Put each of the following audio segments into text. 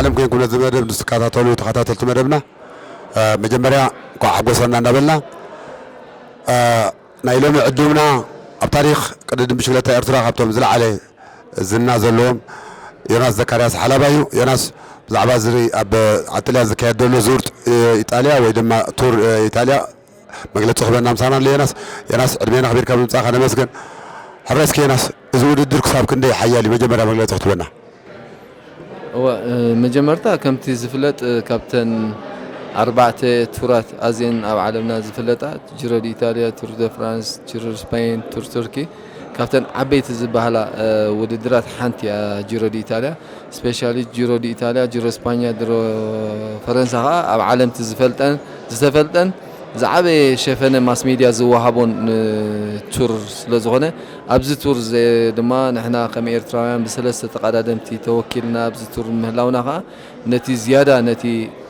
ሎም ኮይንኩም ነዚ መደብ ንዝትከታተሉ ተኸታተልቲ መደብና፣ እ፣ መጀመርያ እንኳዕ ሓጎሰና እናበልና፣ እ፣ ናይ ሎሚ ዕዱምና ኣብ ታሪኽ ቅድድም ብሽክለታ ኤርትራ ካብቶም ዝለዓለ ዝና ዘለዎም ዮናስ ዘካርያስ ሓላባ እዩ። ዮናስ፣ ብዛዕባ እዚ ኣብ፣ ኣብ ጥልያን ዝካየድ ዘሎ ዙር፣ እ፣ ኢጣልያ ወይ ድማ ቱር፣ እ፣ ኢጣልያ መግለጺ ክበና ምሳና ኣሎ ዮናስ። ዮናስ፣ ዕድሜና ኣኽቢርካ ብምምጻእካ ነመስግን። ሕራይ እስኪ ዮናስ፣ እዚ ውድድር ክሳብ ክንደይ ሓያል እዩ? መጀመርያ መግለጺ ክትበና። እወ፣ እ፣ መጀመርታ ከምቲ ዝፍለጥ፣ እ፣ ካብተን ኣርባዕተ ቱራት ኣዝየን ኣብ ዓለምና ዝፍለጣ፣ ጂሮ ዲ ኢታልያ፣ ቱር ደ ፍራንስ፣ ጂሮ ስፓይን፣ ቱር ቱርኪ፣ ካብተን ዓበይቲ ዝበሃላ፣ እ፣ ውድድራት ሓንቲ እያ ጂሮ ዲ ኢታልያ። ስፔሻሊ ጂሮ ዲ ኢታልያ፣ ጂሮ ስፓኛ፣ ጂሮ ፈረንሳ ከኣ ኣብ ዓለምቲ ዝፈልጠን ዝተፈልጠን ዝዓበየ ሸፈነ ማስ ሜድያ ዝወሃቦን፣ እ፣ ቱር ስለ ዝኾነ፣ ኣብዚ ቱር ዘ-፣ ድማ ንሕና ከም ኤርትራውያን ብሰለስተ ተቐዳደምቲ ተወኪልና ኣብዚ ቱር ምህላውና ከኣ ነቲ ዝያዳ፣ ነቲ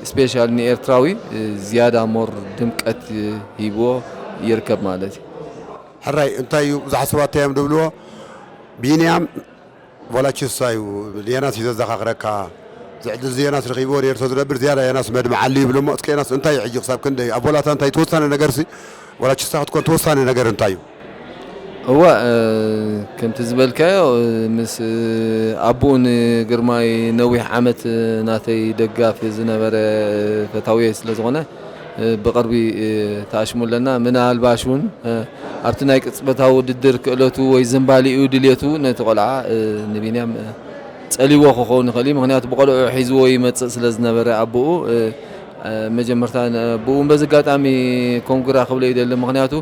ስፔሻል ንኤርትራዊ፣ እ፣ ዝያዳ ሞር ድምቀት፣ እ፣ ሂብዎ ይርከብ ማለት እዩ። ሕራይ፣ እንታይ እዩ ብዙሓት ሰባት እንታይ እዮም ዝብልዎ? ቢንያም ቮላቺሳ እዩ፣ ዮናስ እዩ ዘዘኻኽረካ። ዝዕድል እዚ ዮናስ ረኺብዎ ኔርቶ ዝነብር ዝያዳ ዮናስ መድምዓሉ ይብልሞ። እስከ ዮናስ እንታይ እዩ ሕጂ ክሳብ ክንደይ ኣብ ቮላታ እንታይ ተወሳነ ነገር ሲ ቮላቺሳ ክትኮን ተወሳነ ነገር እንታይ እዩ? እወ፣ እ፣ ከምቲ ዝበልካዮ፣ እ፣ ምስ፣ እ፣ ኣቦኡ ንግርማይ ነዊሕ ዓመት፣ እ፣ ናተይ ደጋፊ ዝነበረ፣ እ፣ ፈታውየ ስለ ዝኾነ፣ እ፣ ብቕርቢ፣ እ፣ ተኣሽሙ ኣለና። ምናልባሽ እውን፣ እ፣ ኣብቲ ናይ ቅጽበታዊ ውድድር ክእለቱ ወይ ዝንባሊኡ ድልየቱ ነቲ ቆልዓ፣ እ፣ ንቢንያም፣ እ፣ ጸሊዎ ክኸውን ይኽእል እዩ። ምኽንያቱ ብቆልዑ ሒዝዎ ይመጽእ ስለ ዝነበረ ኣቦኡ፣ እ፣ እ፣ መጀመርታ ን-፣ ብኡ በዚ ኣጋጣሚ ኮንግራ ክብሎ ይደሊ። ምኽንያቱ፣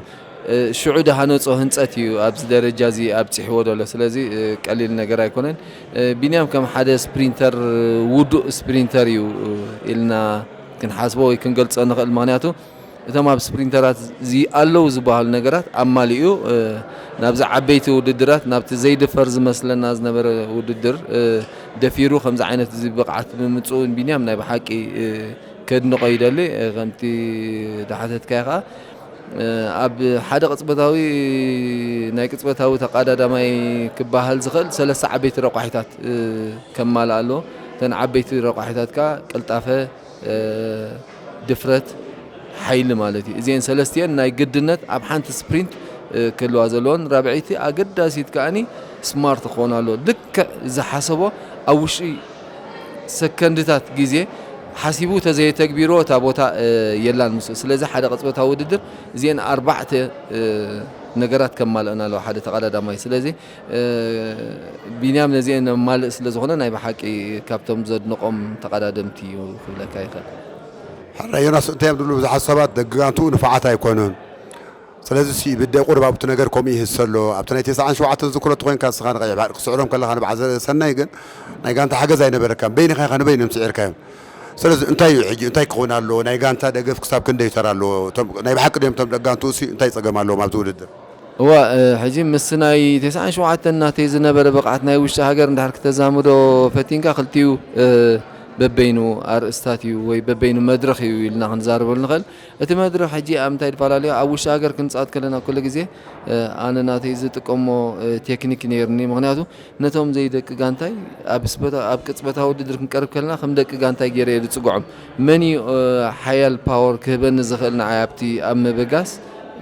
እ፣ ሽዑ ዝሃነጾ ህንጸት እዩ ኣብዚ ደረጃ እዚ ኣብጺሕዎ ዘሎ። ስለዚ፣ እ፣ ቀሊል ነገር ኣይኮነን። እ፣ ቢንያም ከም ሓደ ስፕሪንተር፣ ውዱእ ስፕሪንተር እዩ ኢልና ክንሓስቦ ወይ ክንገልጾ ንኽእል። ምኽንያቱ እቶም ኣብ ስፕሪንተራት እዚ ኣለዉ ዝበሃሉ ነገራት ኣማሊኡ፣ እ፣ ናብዚ ዓበይቲ ውድድራት፣ ናብቲ ዘይድፈር ዝመስለና ዝነበረ ውድድር፣ እ፣ ደፊሩ ከምዚ ዓይነት እዚ ብቕዓት ብምምጽኡ ቢንያም ናይ ብሓቂ፣ እ፣ ከድንቖ ይደሊ። እ፣ ከምቲ ዝሓተትካዮ ከኣ፣ እ፣ ኣብ ሓደ ቅጽበታዊ፣ ናይ ቅጽበታዊ ተቐዳዳማይ ክበሃል ዝኽእል ሰለስተ ዓበይቲ ረቋሒታት፣ እ፣ ከማልእ ኣለዎ። እተን ዓበይቲ ረቋሒታት ከኣ ቅልጣፈ፣ እ፣ ድፍረት፣ ሓይሊ ማለት እዩ። እዚአን ሰለስቲአን ናይ ግድነት ኣብ ሓንቲ ስፕሪንት፣ እ፣ ክህልዋ ዘለወን። ራብዐይቲ ኣገዳሲት ከኣኒ ስማርት ክኾን ኣለዎ። ልክዕ ዝሓሰቦ ኣብ ውሽጢ ሰከንድታት ግዜ ሓሲቡ ተዘየተግቢሮ እታ ቦታ፣ እ፣ የላን ምስኡ። ስለዚ ሓደ ቅጽበታዊ ውድድር እዚአን ኣርባዕተ፣ እ፣ ነገራት ከማልእን ኣለዎ ሓደ ተቐዳዳማይ። ስለዚ እ፣ ቢንያም ነዚአን ኣማልእ ስለ ዝኾነ ናይ ብሓቂ ካብቶም ዘድንቖም ተቐዳደምቲ እዩ ክብለካ ይኽእል። ሕራይ ዮናስ፣ እንታይ እዮም ዝብሉ ብዙሓት ሰባት፣ ደቂ ጋንትኡ ንፉዓት ኣይኮኑን። ስለዚ ሲ ብደ ቁርብ ኣብቲ ነገር ከምኡ ይህሰ ኣሎ። ኣብቲ ናይ ተስዓን ሸውዓተን ዝክሮ ተኾይንካ ንስኻ ንቐይሕ ባሕሪ ክስዕሮም ከለኻ ንብዓል ዘ-፣ ሰናይ ግን ናይ ጋንታ ሓገዝ ኣይነበረካን። በይንኻ ኢኻ ንበይኖም ስዒርካዮም። ስለዚ እንታይ እዩ ሕጂ፣ እንታይ ክኸውን ኣለዎ? ናይ ጋንታ ደገፍ ክሳብ ክንደይ ተራ ኣለዎ? እቶም ናይ ብሓቂ ድዮም እቶም ደቂ ጋንትኡ ሲ እንታይ ጸገም ኣለዎም ኣብዚ ውድድር? እዋ፣ እ፣ ሕጂ ምስ ናይ ተስዓን ሸውዓተን ናተይ ዝነበረ ብቕዓት ናይ ውሽጢ ሃገር እንድሕር ክተዛምዶ ፈቲንካ፣ ክልቲኡ፣ እ፣ በበይኑ ኣርእስታት እዩ ወይ በበይኑ መድረኽ እዩ ኢልና ክንዛረበሉ ንኽእል። እቲ መድረኽ ሕጂ ኣብ ምንታይ ይፈላለዩ? ኣብ ውሽጢ ሃገር ክንጻወት ከለና ኩሉ ግዜ፣ እ፣ ኣነ ናተይ ዝጥቀሞ፣ እ፣ ቴክኒክ ነይሩኒ። ምኽንያቱ ነቶም ዘይደቂ ጋንታይ ኣብ ስበታ-፣ ኣብ ቅጽበታዊ ውድድር ክንቀርብ ከለና ከም ደቂ ጋንታይ ገይረ እየ ዝጽግዖም። መን እዩ፣ እ፣ ሓያል ፓወር ክህበኒ ዝኽእል ንዓይ ኣብቲ ኣብ ምብጋስ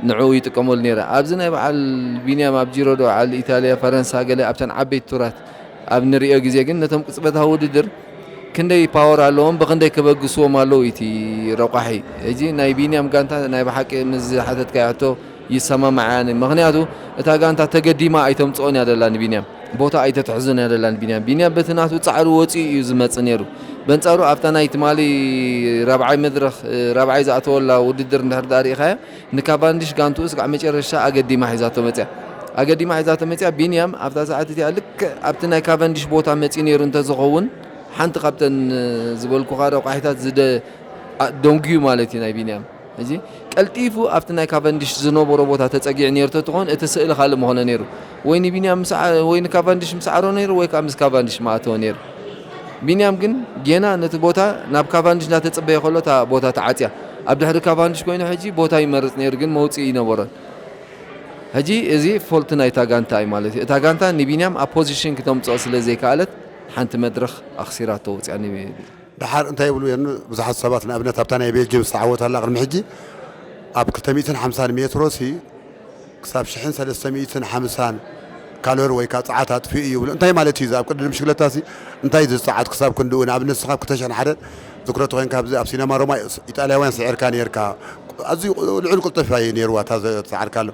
ንዕኡ ይጥቀመሉ ነይረ። ኣብዚ ናይ በዓል ቢንያም ኣብ ጂሮ ዶ በዓል ኢታልያ፣ ፈረንሳ ገለ ኣብተን ዓበይቲ ቱራት ኣብ ንሪኦ ግዜ ግን ነቶም ቅጽበታዊ ውድድር ክንደይ ፓወር ኣለዎም፣ ብኽንደይ ከበግስዎም ኣለዉ እቲ ረቋሒ። ሕጂ ናይ ቢንያም ጋንታ ናይ ብሓቂ ምስ ዝሓተትካዮ ሕቶ ይሰማማዕ እየ። ምኽንያቱ እታ ጋንታ ተገዲማ ኣይተምጽኦን እያ ደላ ንቢንያም። ቦታ ኣይተትሕዝን እያ ደላ ንቢንያም። ቢንያም በቲ ናቱ ጻዕሪ ወጺኡ እዩ ዝመጽእ ነይሩ። በንጻሩ ኣብታ ናይ ትማሊ ራብዓይ መድረኽ፣ ራብዓይ ዝኣተወላ ውድድር እንድሕር ደኣ ርኢኻያ፣ ንካቫንዲሽ ጋንትኡ ስጋዕ መጨረሻ ኣገዲማ ሒዛቶ መጽያ። ኣገዲማ ሒዛቶ መጽያ፣ ቢንያም ኣብታ ሰዓት እቲኣ ልክዕ ኣብቲ ናይ ካቨንዲሽ ቦታ መጺኡ ነይሩ እንተዝኸውን፣ ሓንቲ ካብተን ዝበልኩኻ ረቋሒታት ዝደ-፣ ኣ-፣ ደንጉዩ ማለት እዩ ናይ ቢንያም። ሕጂ ቀልጢፉ ኣብቲ ናይ ካቨንዲሽ ዝነበሮ ቦታ ተጸጊዑ ነይሩ ተትኾን፣ እቲ ስእሊ ካልእ ምኾነ ነይሩ። ወይ ንቢንያም ምስ ዓ-፣ ወይ ንካቫንዲሽ ምስ ዓሮ ነይሩ፣ ወይ ከኣ ምስ ካቫንዲሽ ምኣተወ ነይሩ። ቢንያም ግን ጌና ነቲ ቦታ ናብ ካቫንዲሽ እንዳተጸበየ ከሎ እታ ቦታ ተዓጽያ። ኣብ ድሕሪ ካቫንዲሽ ኮይኑ ሕጂ ቦታ ይመርጽ ነይሩ፣ ግን መውጽኢ ኣይነበሮን። ሕጂ እዚ ፎልት ናይታ ጋንታ እዩ ማለት እዩ። እታ ጋንታ ንቢንያም ኣብ ፖዚሽን ክተምጽኦ ስለ ዘይከኣለት ሓንቲ መድረኽ ኣኽሲራቶ ወጽያ ንቢ-፣ ደሓር እንታይ ይብሉ የኑ ብዙሓት ሰባት፣ ንኣብነት ኣብታ ናይ ቤልጅየም ዝተዓወታላ ቅድሚ ሕጂ ኣብ ክልተ ሚእትን ሓምሳን ሜትሮ ሲ ክሳብ ሽሕን ሰለስተ ሚእትን ሓምሳን ካሎሪ ወይ ከዓ ጸዓት ኣጥፊኡ እዩ ይብሉ። እንታይ ማለት እዩ እዚ ኣብ ቅድድም ብሽክለታ ሲ እንታይ እዚ ጸዓት ክሳብ ክንድኡ ንኣብነት ንስኻ ኣብ ክልተ ሽሕን ሓደን ዝክረቶ ኮይንካ ኣብዚ ኣብ ሲነማ ሮማ ኢጣልያውያን ስዒርካ ነርካ ኣዝዩ ልዑል ቅልጥፍ እዩ ነይርዋ እታ ዝሰዓርካሉ።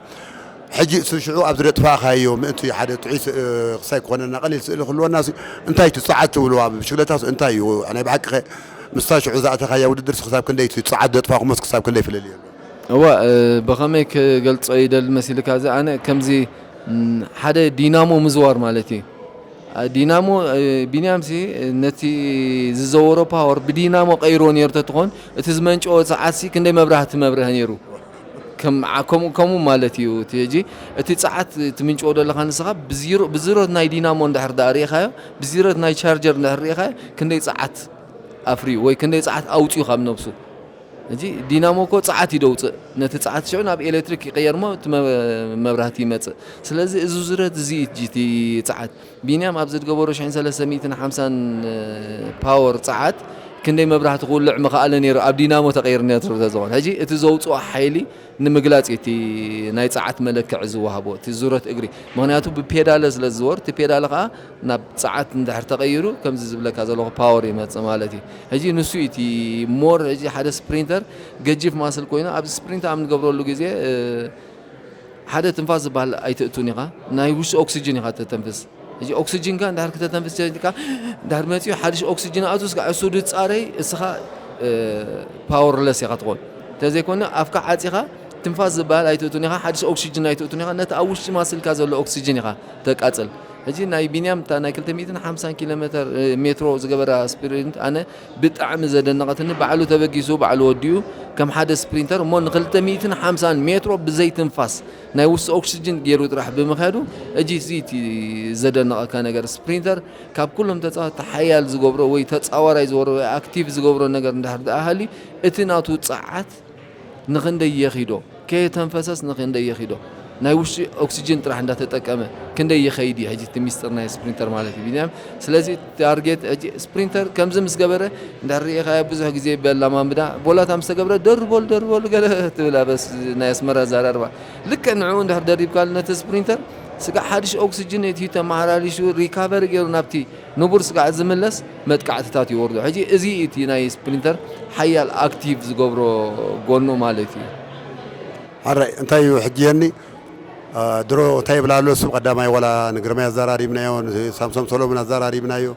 ሕጂ እቲ ሽዑ ኣብዚ ደጥፋእካዮ ምእንቲ ሓደ ጥዑይ ስ- ክሳይ ክኾነና ቀሊል ስእሊ ክህልወና ሲ እንታይ ትጸዓት ትብልዋ ብሽክለታ ሲ እንታይ እዩ ናይ ብሓቂ ኸ ምስታ ሽዑ ዝኣተኻያ ውድድር ሲ ክሳብ ክንደይ እቲ ጸዓት ደጥፋኹሞስ ክሳብ ክንደይ ፍልልይ ኣሎ? እወ እ፣ ብኸመይ ክገልጾ ይደሊ መሲልካ እዚ ኣነ ከምዚ ም፣ ሓደ ዲናሞ ምዝዋር ማለት እዩ። ዲናሞ ቢንያምሲ ነቲ ዝዘወሮ ፓወር ብዲናሞ ቀይሮ ነይሩ ተትኾን እቲ ዝመንጨዎ ሰዓትሲ ክንደይ መብራህቲ መብርሀ ነይሩ። ከምኡ ማለት እዩ። እቲ ሕጂ እቲ ጸዓት ትምንጭዎ ዘለኻ ንስኻ ብዝሮት ናይ ዲናሞ እንድሕር ዳ ርኢኻዮ፣ ብዝሮት ናይ ቻርጀር እንድሕር ርኢኻዮ ክንደይ ጸዓት ኣፍርዩ ወይ ክንደይ ጸዓት ኣውፅዩ ካብ ነብሱ። እዚ ዲናሞ እኮ ጸዓት እዩ ደውፅእ። ነቲ ጸዓት ሽዑ ናብ ኤሌክትሪክ ይቀየር እሞ እቲ መ- መብራህቲ ይመፅእ። ስለዚ እዚ ዙረት እዚ እዩ እቲ ጸዓት። ቢንያም ኣብዚ ዝገበሮ ሽሕን ሰለስተ ሚእትን ሓምሳን ፓወር ጸዓት ክንደይ መብራህቲ ክውልዕ ምኽኣለ ነይሩ ኣብ ዲናሞ ተቐይሩ ነይሩ ተዝኾን። ሕጂ እቲ ዘውፅኦ ሓይሊ ንምግላፅ እዩ እቲ ናይ ጸዓት መለክዒ ዝወሃቦ እቲ ዙረት እግሪ። ምኽንያቱ ብፔዳለ ስለ ዝዝወር እቲ ፔዳለ ከዓ ናብ ጸዓት እንድሕር ተቐይሩ ከምዚ ዝብለካ ዘለኹ ፓወር ይመጽእ ማለት እዩ። ሕጂ ንሱ እዩ እቲ ሞር ሕጂ ሓደ ስፕሪንተር ገጂፍ ማስል ኮይኑ ኣብዚ ስፕሪንት ኣብ ንገብረሉ ግዜ ሓደ ትንፋስ ዝበሃል ኣይትእቱን ኢኻ፣ ናይ ውሽጢ ኦክሲጅን ኢኻ ተተንፍስ። ሕጂ ኦክሲጅንካ እንድሕር ክተተንፍስ ጀኒካ እንድሕር መጺኡ ሓድሽ ኦክሲጅን ኣቱ ስጋ እሱ ድጻረይ እስኻ ፓወርለስ ኢኻ ትኾን። እንተዘይኮነ ኣፍካ ዓጺኻ ትንፋስ ዝበሃል ኣይትእቱን ኢኻ፣ ሓድሽ ኦክሲጅን ኣይትእቱን ኢኻ፣ ነቲ ኣብ ውሽጢ ማስልካ ዘሎ ኦክሲጅን ኢኻ ተቃጽል። ሕጂ ናይ ቢንያም እታ ናይ ክልተ ሚእትን ሓምሳን ኪሎ ሜትሮ ዝገበራ ስፕሪንት ኣነ ብጣዕሚ ዘደነቐትኒ፣ ባዕሉ ተበጊሱ ባዕሉ ወዲኡ ከም ሓደ ስፕሪንተር እሞ ን ክልተ ሚእትን ሓምሳን ሜትሮ ብዘይ ትንፋስ ናይ ውስጢ ኦክስጅን ገይሩ ጥራሕ ብምኻዱ፣ እጂ እዚ እቲ ዘደነቐካ ነገር ስፕሪንተር ካብ ኩሎም ተፃወትቲ ሓያል ዝገብሮ ወይ ተፃዋራይ ዝገብሮ ወይ ኣክቲቭ ዝገብሮ ነገር እንድሕር ደኣ ሃልዩ እቲ ናቱ ፀዓት ንኽንደይ የኺዶ፣ ከየተንፈሰስ ንኽንደይ የኺዶ፣ ናይ ውሽጢ ኦክሲጅን ጥራሕ እንዳተጠቀመ ክንደይ ይኸይድ እዩ ሕጂ እቲ ሚስጥር ናይ ስፕሪንተር ማለት እዩ ቢንያም። ስለዚ ታርጌት ሕጂ ስፕሪንተር ከምዚ ምስ ገበረ እንድሕር ርኢኻዮ ብዙሕ ግዜ በላማምዳ ቦላታ ምስ ተገብረ ደርቦል ደርቦል ገለ ትብል ኣበስ ናይ ኣስመራ ኣዘራርባ ልክዕ ንዕኡ እንድሕር ደሪብካሉ ነቲ ስፕሪንተር ስጋዕ ሓድሽ ኦክሲጅን እቲ ተመሓላሊሹ ሪካቨሪ ገይሩ ናብቲ ንቡር ስጋዕ ዝምለስ መጥቃዕትታት ይወርዶ። ሕጂ እዚ እቲ ናይ ስፕሪንተር ሓያል ኣክቲቭ ዝገብሮ ጎኑ ማለት እዩ። ሓራይ እንታይ እዩ ሕጂ የኒ ድሮ እንታይ ይብላ ኣሎ ስብ ቀዳማይ ዋላ ንግርማይ ኣዘራሪብናዮ ንሳምሶም ሰሎሞን ኣዘራሪብናዮ።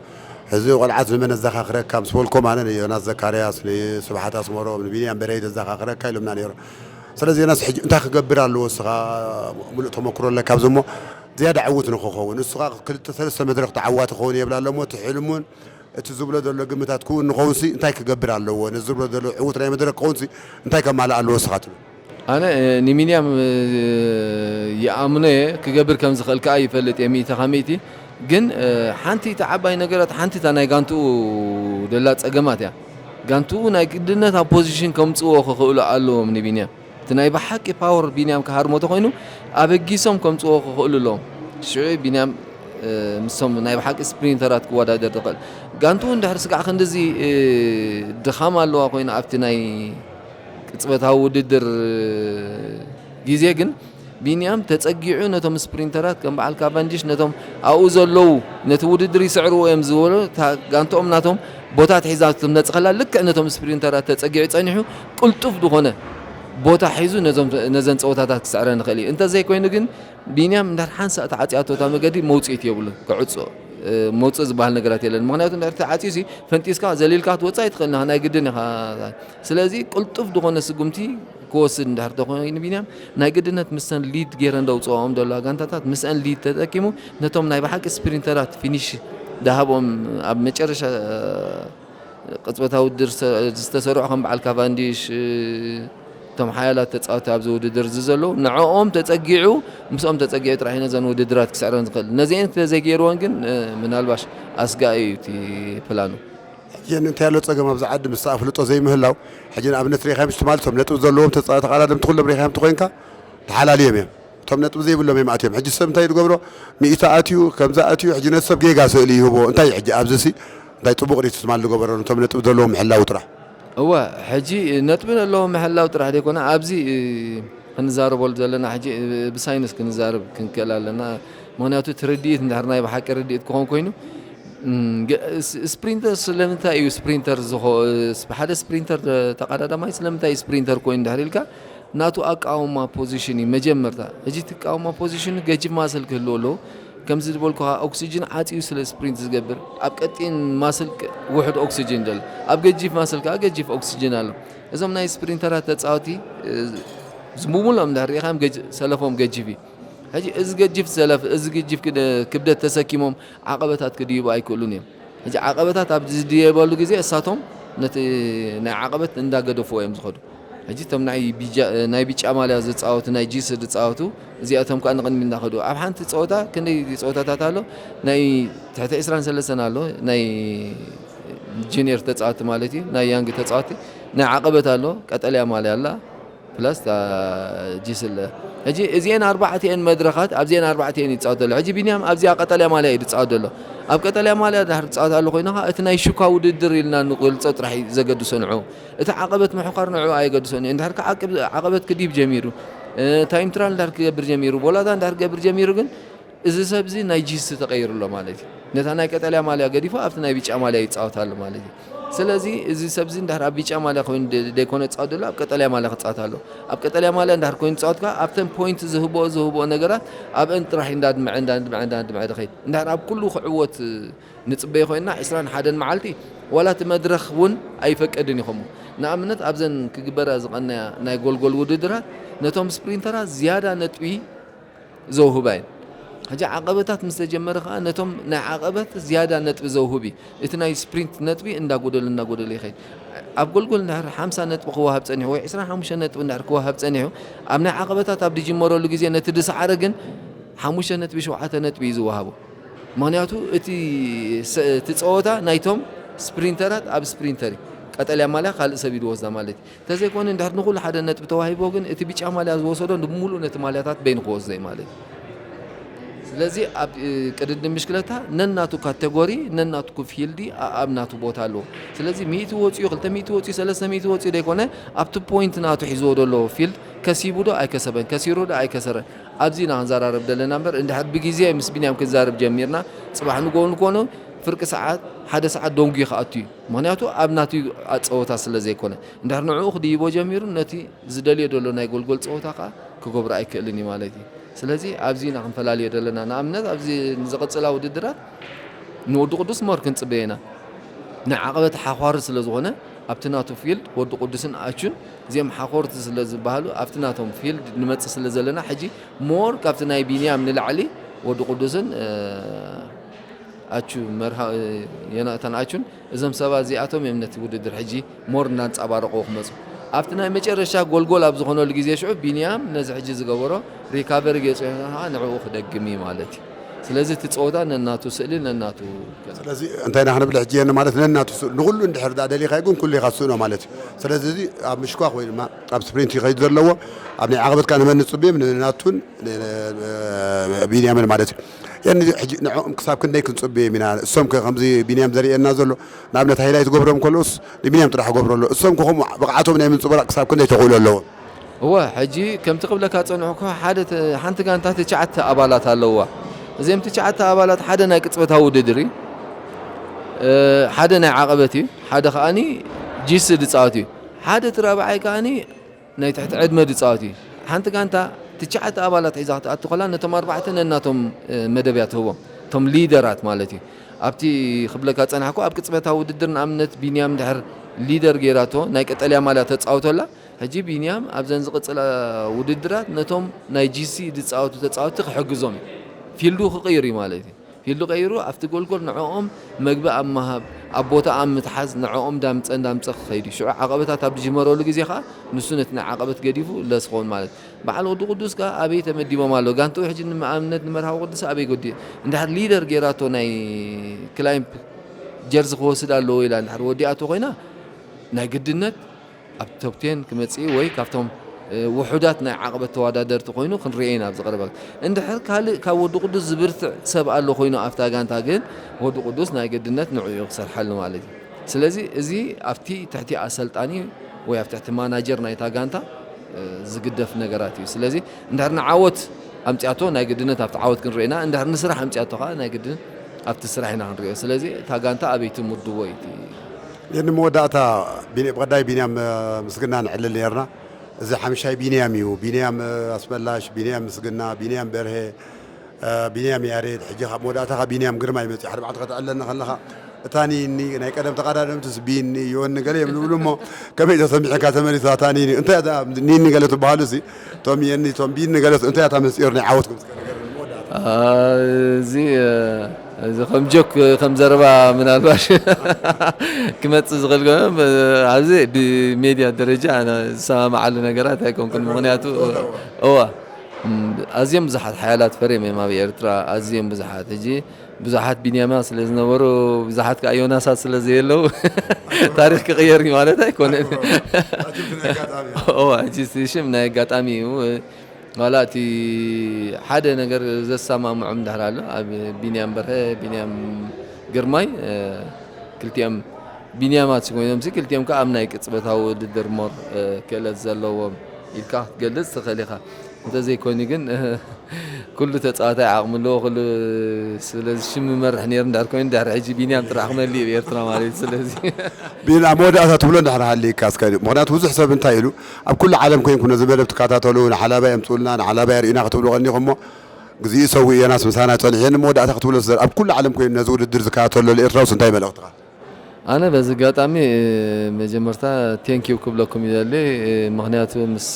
ሕዚ ቆልዓት ንመን ኣዘኻኽረካ ምስ በልኮም ኣነ ንዮናስ ዘካርያስ ንስብሓት ኣስመሮም ንቢንያም በርሀ ዘዘኻኽረካ ኢሎምና ነይሮም። ስለዚ ዮናስ ሕጂ እንታይ ክገብር ኣለዎ እስኻ ሙሉእ ተመክሮ ኣለካ ኣብዚ እሞ ዝያዳ ዕዉት ንክኸውን እሱ ከዓ ክልተ ሰለስተ መድረክ ተዓዋቲ ክኸውን የብላ ኣሎ እሞ እቲ ሕልሙን እቲ ዝብሎ ዘሎ ግምታት ክውን ንኸውን ሲ እንታይ ክገብር ኣለዎ ነዚ ዝብሎ ዘሎ ዕዉት ናይ መድረክ ክኸውን ሲ እንታይ ከማልእ ኣለዎ እስኻ ትብል? ኣነ ንሚንያም ይኣምኖ እየ ክገብር ከም ዝኽእል ከዓ ይፈልጥ እየ ሚእቲ ካብ ሚእቲ። ግን ሓንቲ እቲ ዓባይ ነገራት ሓንቲ እታ ናይ ጋንትኡ ደላ ፀገማት እያ። ጋንትኡ ናይ ግድነት ኣብ ፖዚሽን ከምፅዎ ክኽእሉ ኣለዎም ንቢንያም። እቲ ናይ ብሓቂ ፓወር ቢንያም ክሃርሞ ተኮይኑ ኣበጊሶም ከምፅዎ ክኽእሉ ኣለዎም። ሽዑ ቢንያም ምስቶም ናይ ብሓቂ ስፕሪንተራት ክወዳደር ዝኽእል ጋንትኡ እንድሕር ስጋዕ ክንድዚ ድኻም ኣለዋ ኮይና ኣብቲ ናይ ቅጽበታዊ ውድድር ግዜ ግን ቢንያም ተጸጊዑ ነቶም ስፕሪንተራት ከም በዓል ካቫንዲሽ ነቶም ኣብኡ ዘለዉ ነቲ ውድድር ይስዕርዎ እዮም ዝበሉ እታ ጋንትኦም ናቶም ቦታ ትሒዛ ክትመጽእ ከላ ልክዕ ነቶም ስፕሪንተራት ተጸጊዑ ጸኒሑ ቅልጡፍ ዝኾነ ቦታ ሒዙ ነዘን ጸወታታት ክስዕረን ይኽእል እዩ። እንተዘይኮይኑ ግን ቢንያም እንድሕር ሓንሳእ ተዓጽያቶ እታ መገዲ መውጽኢት የብሉን። ክዕጾ መውጽኢ ዝበሃል ነገራት የለን። ምኽንያቱ እንድሕር ተዓጽዩሲ ፈንጢስካ ዘሊልካ ክትወጽእ ኣይትኽእልን ኢኻ። ናይ ግድን ኢኻ። ስለዚ ቅልጡፍ ዝኾነ ስጉምቲ ክወስድ እንድሕር ተኾይኑ ቢንያም ናይ ግድነት ምስተን ሊድ ገይረን ደውፅኦም ዘለዋ ጋንታታት ምስአን ሊድ ተጠቂሙ ነቶም ናይ ብሓቂ ስፕሪንተራት ፊኒሽ ደሃቦም ኣብ መጨረሻ ቅፅበታዊ ውድድር ዝተሰርዑ ከም በዓል ካቫንዲሽ እቶም ሓያላት ተፃወቲ ኣብዚ ውድድር እዚ ዘለዉ ንዕኦም ተፀጊዑ ምስኦም ተፀጊዑ ጥራሕ እዩ ነዘን ውድድራት ክስዕረን ዝኽእል ነዚአን ተዘይገይርወን ግን ምናልባሽ ኣስጋኢ እዩ እቲ ፕላኑ። ሕጂ እንታይ ኣሎ ጸገም ኣብዚ ዓዲ ምስ ኣፍልጦ ዘይምህላው። ሕጂ ንኣብነት ሪኢኻዮም ትማሊ እቶም ነጥቢ ዘለዎም ተጻ- ተቓዳደምቲ ኩሎም ሪኢኻዮም ተኾይንካ ተሓላልዮም እዮም። እቶም ነጥቢ ዘይብሎም እዮም ኣትዮም። ሕጂ ሰብ እንታይ ዝገብሮ ሚእቲ ኣትዩ ከምዚ ኣትዩ ሕጂ ነቲ ሰብ ጌጋ ስእሊ ይህቦ እንታይ እዩ ሕጂ ኣብዚ ሲ እንታይ ጽቡቕ ሪት ትማሊ ዝገበሮ ነቶም ነጥቢ ዘለዎም ምሕላው ጥራሕ። እወ፣ ሕጂ ነጥቢ ኣለዎ ምሕላው ጥራሕ ዘይኮነ ኣብዚ ክንዛረበሉ ዘለና ሕጂ ብሳይንስ ክንዛረብ ክንክእል ኣለና። ምክንያቱ እቲ ርድኢት እንድሕር ናይ ብሓቂ ርድኢት ክኾን ኮይኑ ስፕሪንተር ስለምንታይ እዩ ስፕሪንተር ሓደ ስፕሪንተር ተቀዳዳማይ ስለምንታይ ስፕሪንተር ኮይኑ ድሕር ኢልካ ናቱ ኣቃውማ ፖዚሽን እዩ መጀመርታ። ሕጂ እቲ ኣቃውማ ፖዚሽን ገጅብ ማስል ክህልዎ ኣለዎ። ከምዚ ዝበልኩኻ ኦክሲጅን ዓፅዩ ስለ ስፕሪንት ዝገብር ኣብ ቀጢን ማስል ውሑድ ኦክሲጅን ደሎ ኣብ ገጂፍ ማስል ከዓ ገጂፍ ኦክሲጅን ኣሎ። እዞም ናይ ስፕሪንተራት ተፃወቲ ዝሙሙሎም እንድሕር ርኢኻ ሰለፎም ገጂፍ እዩ። ሕጂ እዚ ገጂፍ ሰለፍ እዚ ገጂፍ ክብደት ተሰኪሞም ዓቐበታት ክድይቡ ኣይክእሉን እዮም። ሕጂ ዓቐበታት ኣብ ዝድየበሉ ግዜ እሳቶም ነቲ ናይ ዓቐበት እንዳገደፍዎ እዮም ዝኸዱ። ሕጂ እቶም ናይ ቢጫ ማልያ ዝፃወቱ ናይ ጂስ ዝፃወቱ እዚኣቶም ከዓ ንቕድሚ እንዳኸዱ ኣብ ሓንቲ ፀወታ ክንደይ ፀወታታት ኣሎ ናይ ትሕቲ ዕስራን ሰለስተን ኣሎ ናይ ጂኒየር ተፃወቲ ማለት እዩ ናይ ያንግ ተፃወቲ ናይ ዓቐበት ኣሎ ቀጠልያ ማልያ ኣላ ፕላስ ጂስለ ሕጂ እዚአን ኣርባዕቲአን መድረኻት ኣብዚአን ኣርባዕቲአን ይፃወት ዘሎ ሕጂ ቢንያም ኣብዚኣ ቀጠልያ ማልያ እዩ ዝፃወት ዘሎ ኣብ ቀጠልያ ማልያ ድሕር ዝፃወት ኣሎ ኮይንኻ እቲ ናይ ሹካ ውድድር ኢልና ንገልፆ ጥራሕ እዩ ዘገድሶ ንዑ እቲ ዓቐበት ምሕኳር ንዑ ኣየገድሶን እዩ እንድሕር ዓቐበት ክዲብ ጀሚሩ ታይም ትራል እንድሕር ክገብር ጀሚሩ ቦላታ እንድሕር ክገብር ጀሚሩ ግን እዚ ሰብ እዚ ናይ ጂስ ተቀይሩ ኣሎ ማለት እዩ ነታ ናይ ቀጠልያ ማልያ ገዲፎ ኣብቲ ናይ ቢጫ ማልያ ይፃወት ኣሎ ማለት እዩ ስለዚ እዚ ሰብ እዚ እንድሕር ኣብ ቢጫ ማልያ ኮይኑ ዘይኮነ ዝፃወት ዘሎ ኣብ ቀጠልያ ማልያ ክፃወት ኣሎ ኣብ ቀጠልያ ማልያ እንድሕር ኮይኑ ዝፃወት ከዓ ኣብተን ፖይንት ዝህቦ ዝህቦ ነገራት ኣብአን ጥራሕ እንዳድምዐ እንዳድምዐ እንዳድምዐ ድኸይድ እንድሕር ኣብ ኩሉ ክዕወት ንፅበዮ ኮይንና ዕስራን ሓደን መዓልቲ ዋላ እቲ መድረኽ እውን ኣይፈቅድን ይኸሙ ንኣብነት ኣብዘን ክግበራ ዝቐነያ ናይ ጎልጎል ውድድራት ነቶም ስፕሪንተራት ዝያዳ ነጥቢ ዘውህባ እየን። ሕጂ ዓቐበታት ምስ ተጀመረ ከዓ ነቶም ናይ ዓቐበት ዝያዳ ነጥቢ ዘውህብ እዩ። እቲ ናይ ስፕሪንት ነጥቢ እንዳጎደለ እንዳጎደለ ይኸይድ። ኣብ ጎልጎል እንድሕር ሓምሳ ነጥቢ ክወሃብ ፀኒሑ ወይ ዕስራን ሓሙሽተን ነጥቢ እንድሕር ክወሃብ ፀኒሑ ኣብ ናይ ዓቐበታት ኣብ ዝጅመረሉ ግዜ ነቲ ዝሰዓረ ግን ሓሙሽተ ነጥቢ ሸውዓተ ነጥቢ እዩ ዝወሃቦ። ምክንያቱ እቲ እቲ ፀወታ ናይቶም ስፕሪንተራት ኣብ ስፕሪንተር እዩ። ቀጠልያ ማልያ ካልእ ሰብ እዩ ዝወስዳ ማለት እዩ። ተዘይኮነ እንድሕር ንኹሉ ሓደ ነጥቢ ተዋሂቦ ግን እቲ ቢጫ ማልያ ዝወሰዶ ብምሉእ ነቲ ማልያታት በይኑ ክወስዶ እዩ ማለት እዩ። ስለዚ ኣብ ቅድድም ብሽክለታ ነናቱ ካቴጎሪ ነናቱ ፊልዲ ኣብ ናቱ ቦታ ኣለዎ። ስለዚ ሚእቲ ወፂኡ ክልተ ሚእቲ ወፂኡ ሰለስተ ሚእቲ ወፂኡ ዘይኮነ ኣብቲ ፖይንት ናቱ ሒዝዎ ዘሎ ፊልድ ከሲቡ ዶ ኣይከሰበን ከሲሩ ዶ ኣይከሰረን ኣብዚ ኢና ክንዘራረብ ዘለና እምበር እንድሕር ብግዜ ምስ ቢንያም ክንዛረብ ጀሚርና ፅባሕ ንጎ ንኮኑ ፍርቂ ሰዓት ሓደ ሰዓት ደንጉዩ ክኣቱ እዩ። ምኽንያቱ ኣብ ናቱ ጸወታ ስለ ዘይኮነ፣ እንድሕር ንዕኡ ክድይቦ ጀሚሩ ነቲ ዝደልዮ ዘሎ ናይ ጎልጎል ጸወታ ከኣ ክገብሮ ኣይክእልን እዩ ማለት እዩ። ስለዚ ኣብዚ ኢና ክንፈላልዮ ዘለና። ንኣብነት ኣብዚ ንዝቕጽላ ውድድራት ንወዲ ቅዱስ ሞር ክንጽበዮ ኢና። ናይ ዓቐበት ሓዃሪ ስለ ዝኾነ ኣብቲ ናቱ ፊልድ ወዲ ቅዱስን ኣቹን እዚኦም ሓኾርቲ ስለ ዝበሃሉ ኣብቲ ናቶም ፊልድ ንመጽእ ስለ ዘለና ሕጂ ሞር ካብቲ ናይ ቢንያም ንላዕሊ ወዲ ቅዱስን ኣቹ መርሃ ዮናታን ኣቹን እዞም ሰባት እዚኣቶም እዮም ነቲ ውድድር ሕጂ ሞር እናንፀባረቑ ክመፁ ኣብቲ ናይ መጨረሻ ጎልጎል ኣብ ዝኾነሉ ግዜ ሽዑ ቢንያም ነዚ ሕጂ ዝገበሮ ሪካቨሪ ገይሩ ከዓ ንዕኡ ክደግም እዩ ማለት እዩ። ስለዚ እቲ ፀወታ ነናቱ ስእሊ ነናቱ ስለዚ እንታይ ኢና ክንብል ሕጂ የን ማለት ነናቱ ስእሉ ንኩሉ እንድሕር ዳ ደሊኻ ግን ኩሉ ኢኻ ትስእኖ ማለት እዩ። ስለዚ እዚ ኣብ ምሽኳኽ ወይ ድማ ኣብ ስፕሪንት ይኸይድ ዘለዎ ኣብ ናይ ዓቐበት ከዓ ንመን ንፅብዮም ንናቱን ቢንያምን ማለት እዩ። የን ሕጂ ንዕኦም ክሳብ ክንደይ ክንፅብዮም ኢና እሶም ከምዚ ቢንያም ዘርእየና ዘሎ ንኣብነት ሃይላይት ገብሮም ከለውስ ንቢንያም ጥራሕ ገብሮ ኣሎ እሶም ክኸም ብቕዓቶም ናይ ምንፅብራቕ ክሳብ ክንደይ ተኽእሎ ኣለዎም። እወ ሕጂ ከምቲ ክብለካ ጸንሕኩ ሓደ ሓንቲ ጋንታ ትሽዓተ ኣባላት ኣለዋ። እዚም ትሽዓተ ኣባላት ሓደ ናይ ቅጽበታዊ ውድድር እዩ። ሓደ ናይ ዓቐበት እዩ። ሓደ ከኣኒ ጂሲ ድጻወት እዩ። ሓደ እቲ ራብዓይ ከኣኒ ናይ ትሕቲ ዕድመ ድጻወት እዩ። ሓንቲ ጋንታ ትሽዓተ ኣባላት ሒዛ ክትኣቱ ከላ ነቶም ኣርባዕተ ነናቶም መደብ እያ ትህቦም። እቶም ሊደራት ማለት እዩ። ኣብቲ ክብለካ ጸናሕኩ ኣብ ቅጽበታዊ ውድድር ንኣብነት ቢንያም ድሕር ሊደር ገይራቶ ናይ ቀጠልያ ማልያ ተጻውቶላ ሕጂ ቢንያም ኣብዘን ዝቕጽላ ውድድራት ነቶም ናይ ጂሲ ዝጻወቱ ተጻወትቲ ክሕግዞም እዩ። ፊልዱ ክቕይር እዩ ማለት እዩ። ፊልዱ ቀይሩ ኣብቲ ጎልጎል ንዕኦም መግቢ ኣብ ምሃብ ኣብ ቦታ ኣብ ምትሓዝ ንዕኦም ዳምፀ እንዳምፀ ክኸይድ እዩ። ሽዑ ዓቐበታት ኣብ ዝጅመረሉ ግዜ ከዓ ንሱ ነቲ ናይ ዓቐበት ገዲፉ ለስ ክኸውን ማለት እዩ። በዓል ወዲ ቅዱስ ከዓ ኣበይ ተመዲቦም ኣለዉ? ጋንትኡ ሕጂ ንኣብነት ንመርሃዊ ቅዱስ ኣበይ ጎዲ እንድሕር ሊደር ገይራቶ ናይ ክላይምፕ ጀርዚ ክወስድ ኣለዎ ኢላ እንድሕር ወዲኣቶ ኮይና ናይ ግድነት ኣብ ቶፕ ቴን ክመፅእ ወይ ካብቶም ውሑዳት ናይ ዓቕበት ተወዳደርቲ ኮይኑ ክንሪኦ ኢና ኣብዚ ቀረባ። እንድሕር ካልእ ካብ ወዲ ቅዱስ ዝብርትዕ ሰብ ኣሎ ኮይኑ ኣብታ ጋንታ፣ ግን ወዲ ቅዱስ ናይ ግድነት ንዕኡ ክሰርሓሉ ማለት እዩ። ስለዚ እዚ ኣብቲ ትሕቲ ኣሰልጣኒ ወይ ኣብ ትሕቲ ማናጀር ናይታ ጋንታ ዝግደፍ ነገራት እዩ። ስለዚ እንድሕር ንዓወት ኣምፅኣቶ ናይ ግድነት ኣብቲ ዓወት ክንሪኦ ኢና፣ እንድሕር ንስራሕ ኣምፅኣቶ ከዓ ናይ ግድን ኣብቲ ስራሕ ኢና ክንሪኦ። ስለዚ እታ ጋንታ ኣበይ ትምድቦ እዩ እቲ የኒ መወዳእታ ብቐዳይ ቢንያም ምስግና ንዕልል ነርና። እዚ ሓምሻይ ቢንያም እዩ። ቢንያም ኣስመላሽ፣ ቢንያም ምስግና፣ ቢንያም በርሄ፣ ቢንያም ያሬድ። ሕጂ ካብ መወዳእታ ካብ ቢንያም ግርማ ይመፅእ። ሓደ መዓልቲ ከተዕለኒ ከለኻ እታ ኒኒ ናይ ቀደም ተቐዳደምትስ ቢኒ ዮኒ ገለ እዮም ዝብሉ እሞ ከመይ ተሰሚዕካ ተመሊሳ እታ ኒኒ እንታይ እያ እዛ ኒኒ ገለ ትበሃሉ ሲ እቶም የኒ እቶም ቢኒ ገለ እንታይ እያ እታ ምስጢር ናይ ዓወትኩም እስከ ንገረኒ መወዳእታ። እዚ እዚ ከም ጆክ ከም ዘረባ ምናልባሽ ክመፅእ ዝኽእል ኮይኑ ኣብዚ ብሜድያ ደረጃ ኣነ ዝሰማማዓሉ ነገራት ኣይኮንኩን። ምክንያቱ እዋ ኣዝዮም ብዙሓት ሓያላት ፈርዮም እዮም ኣብ ኤርትራ ኣዝዮም ብዙሓት። ሕጂ ብዙሓት ቢንያማት ስለ ዝነበሩ ብዙሓት ከዓ ዮናሳት ስለ ዘየለው ታሪክ ክቕየር እዩ ማለት ኣይኮነን። እዋ ሕጂ ሽም ናይ ኣጋጣሚ እዩ። ዋላ እቲ ሓደ ነገር ዘሰማምዖም እንድሕር ኣሎ ኣብ ቢንያም በርሀ፣ ቢንያም ግርማይ ክልቲኦም ቢንያማት ኮይኖም ሲ ክልቲኦም ከዓ ኣብ ናይ ቅጽበታዊ ውድድር ሞር ክእለት ዘለዎም ኢልካ ክትገልጽ ትኽእል ኢኻ። እንተዘይኮይኑ ግን ኩሉ ተጻዋታይ ዓቕሚ ኣለዎ፣ ኩሉ ስለዚ ሽም ይመርሕ ነይሩ እንድሕር ኮይኑ ድሕሪ ሕጂ ቢንያም ጥራሕ ክመልእ እዩ ኤርትራ ማለት እዩ። ስለዚ ቢን ኣብ መወዳእታ ትብሎ እንድሕር ሃሊካ እስከ ምክንያቱ ብዙሕ ሰብ እንታይ ኢሉ ኣብ ኩሉ ዓለም ኮይንኩም ነዚ መደብ ትከታተሉ ንሓላባይ ኣምፅኡልና ንሓላባይ ኣርእዩና ክትብሉ ቀኒኹም እሞ ግዜኡ ሰዊኡ ዮናስ ምሳና ይፀንሕ እየ ንመወዳእታ ክትብሎ ዝዘር ኣብ ኩሉ ዓለም ኮይኑ ነዚ ውድድር ዝከታተሉ ዘሎ ኤርትራውስ እንታይ መልእኽትኻ ኣነ በዚ ኣጋጣሚ መጀመርታ ቴንኪው ክብለኩም ይደሊ። ምክንያቱ ምስ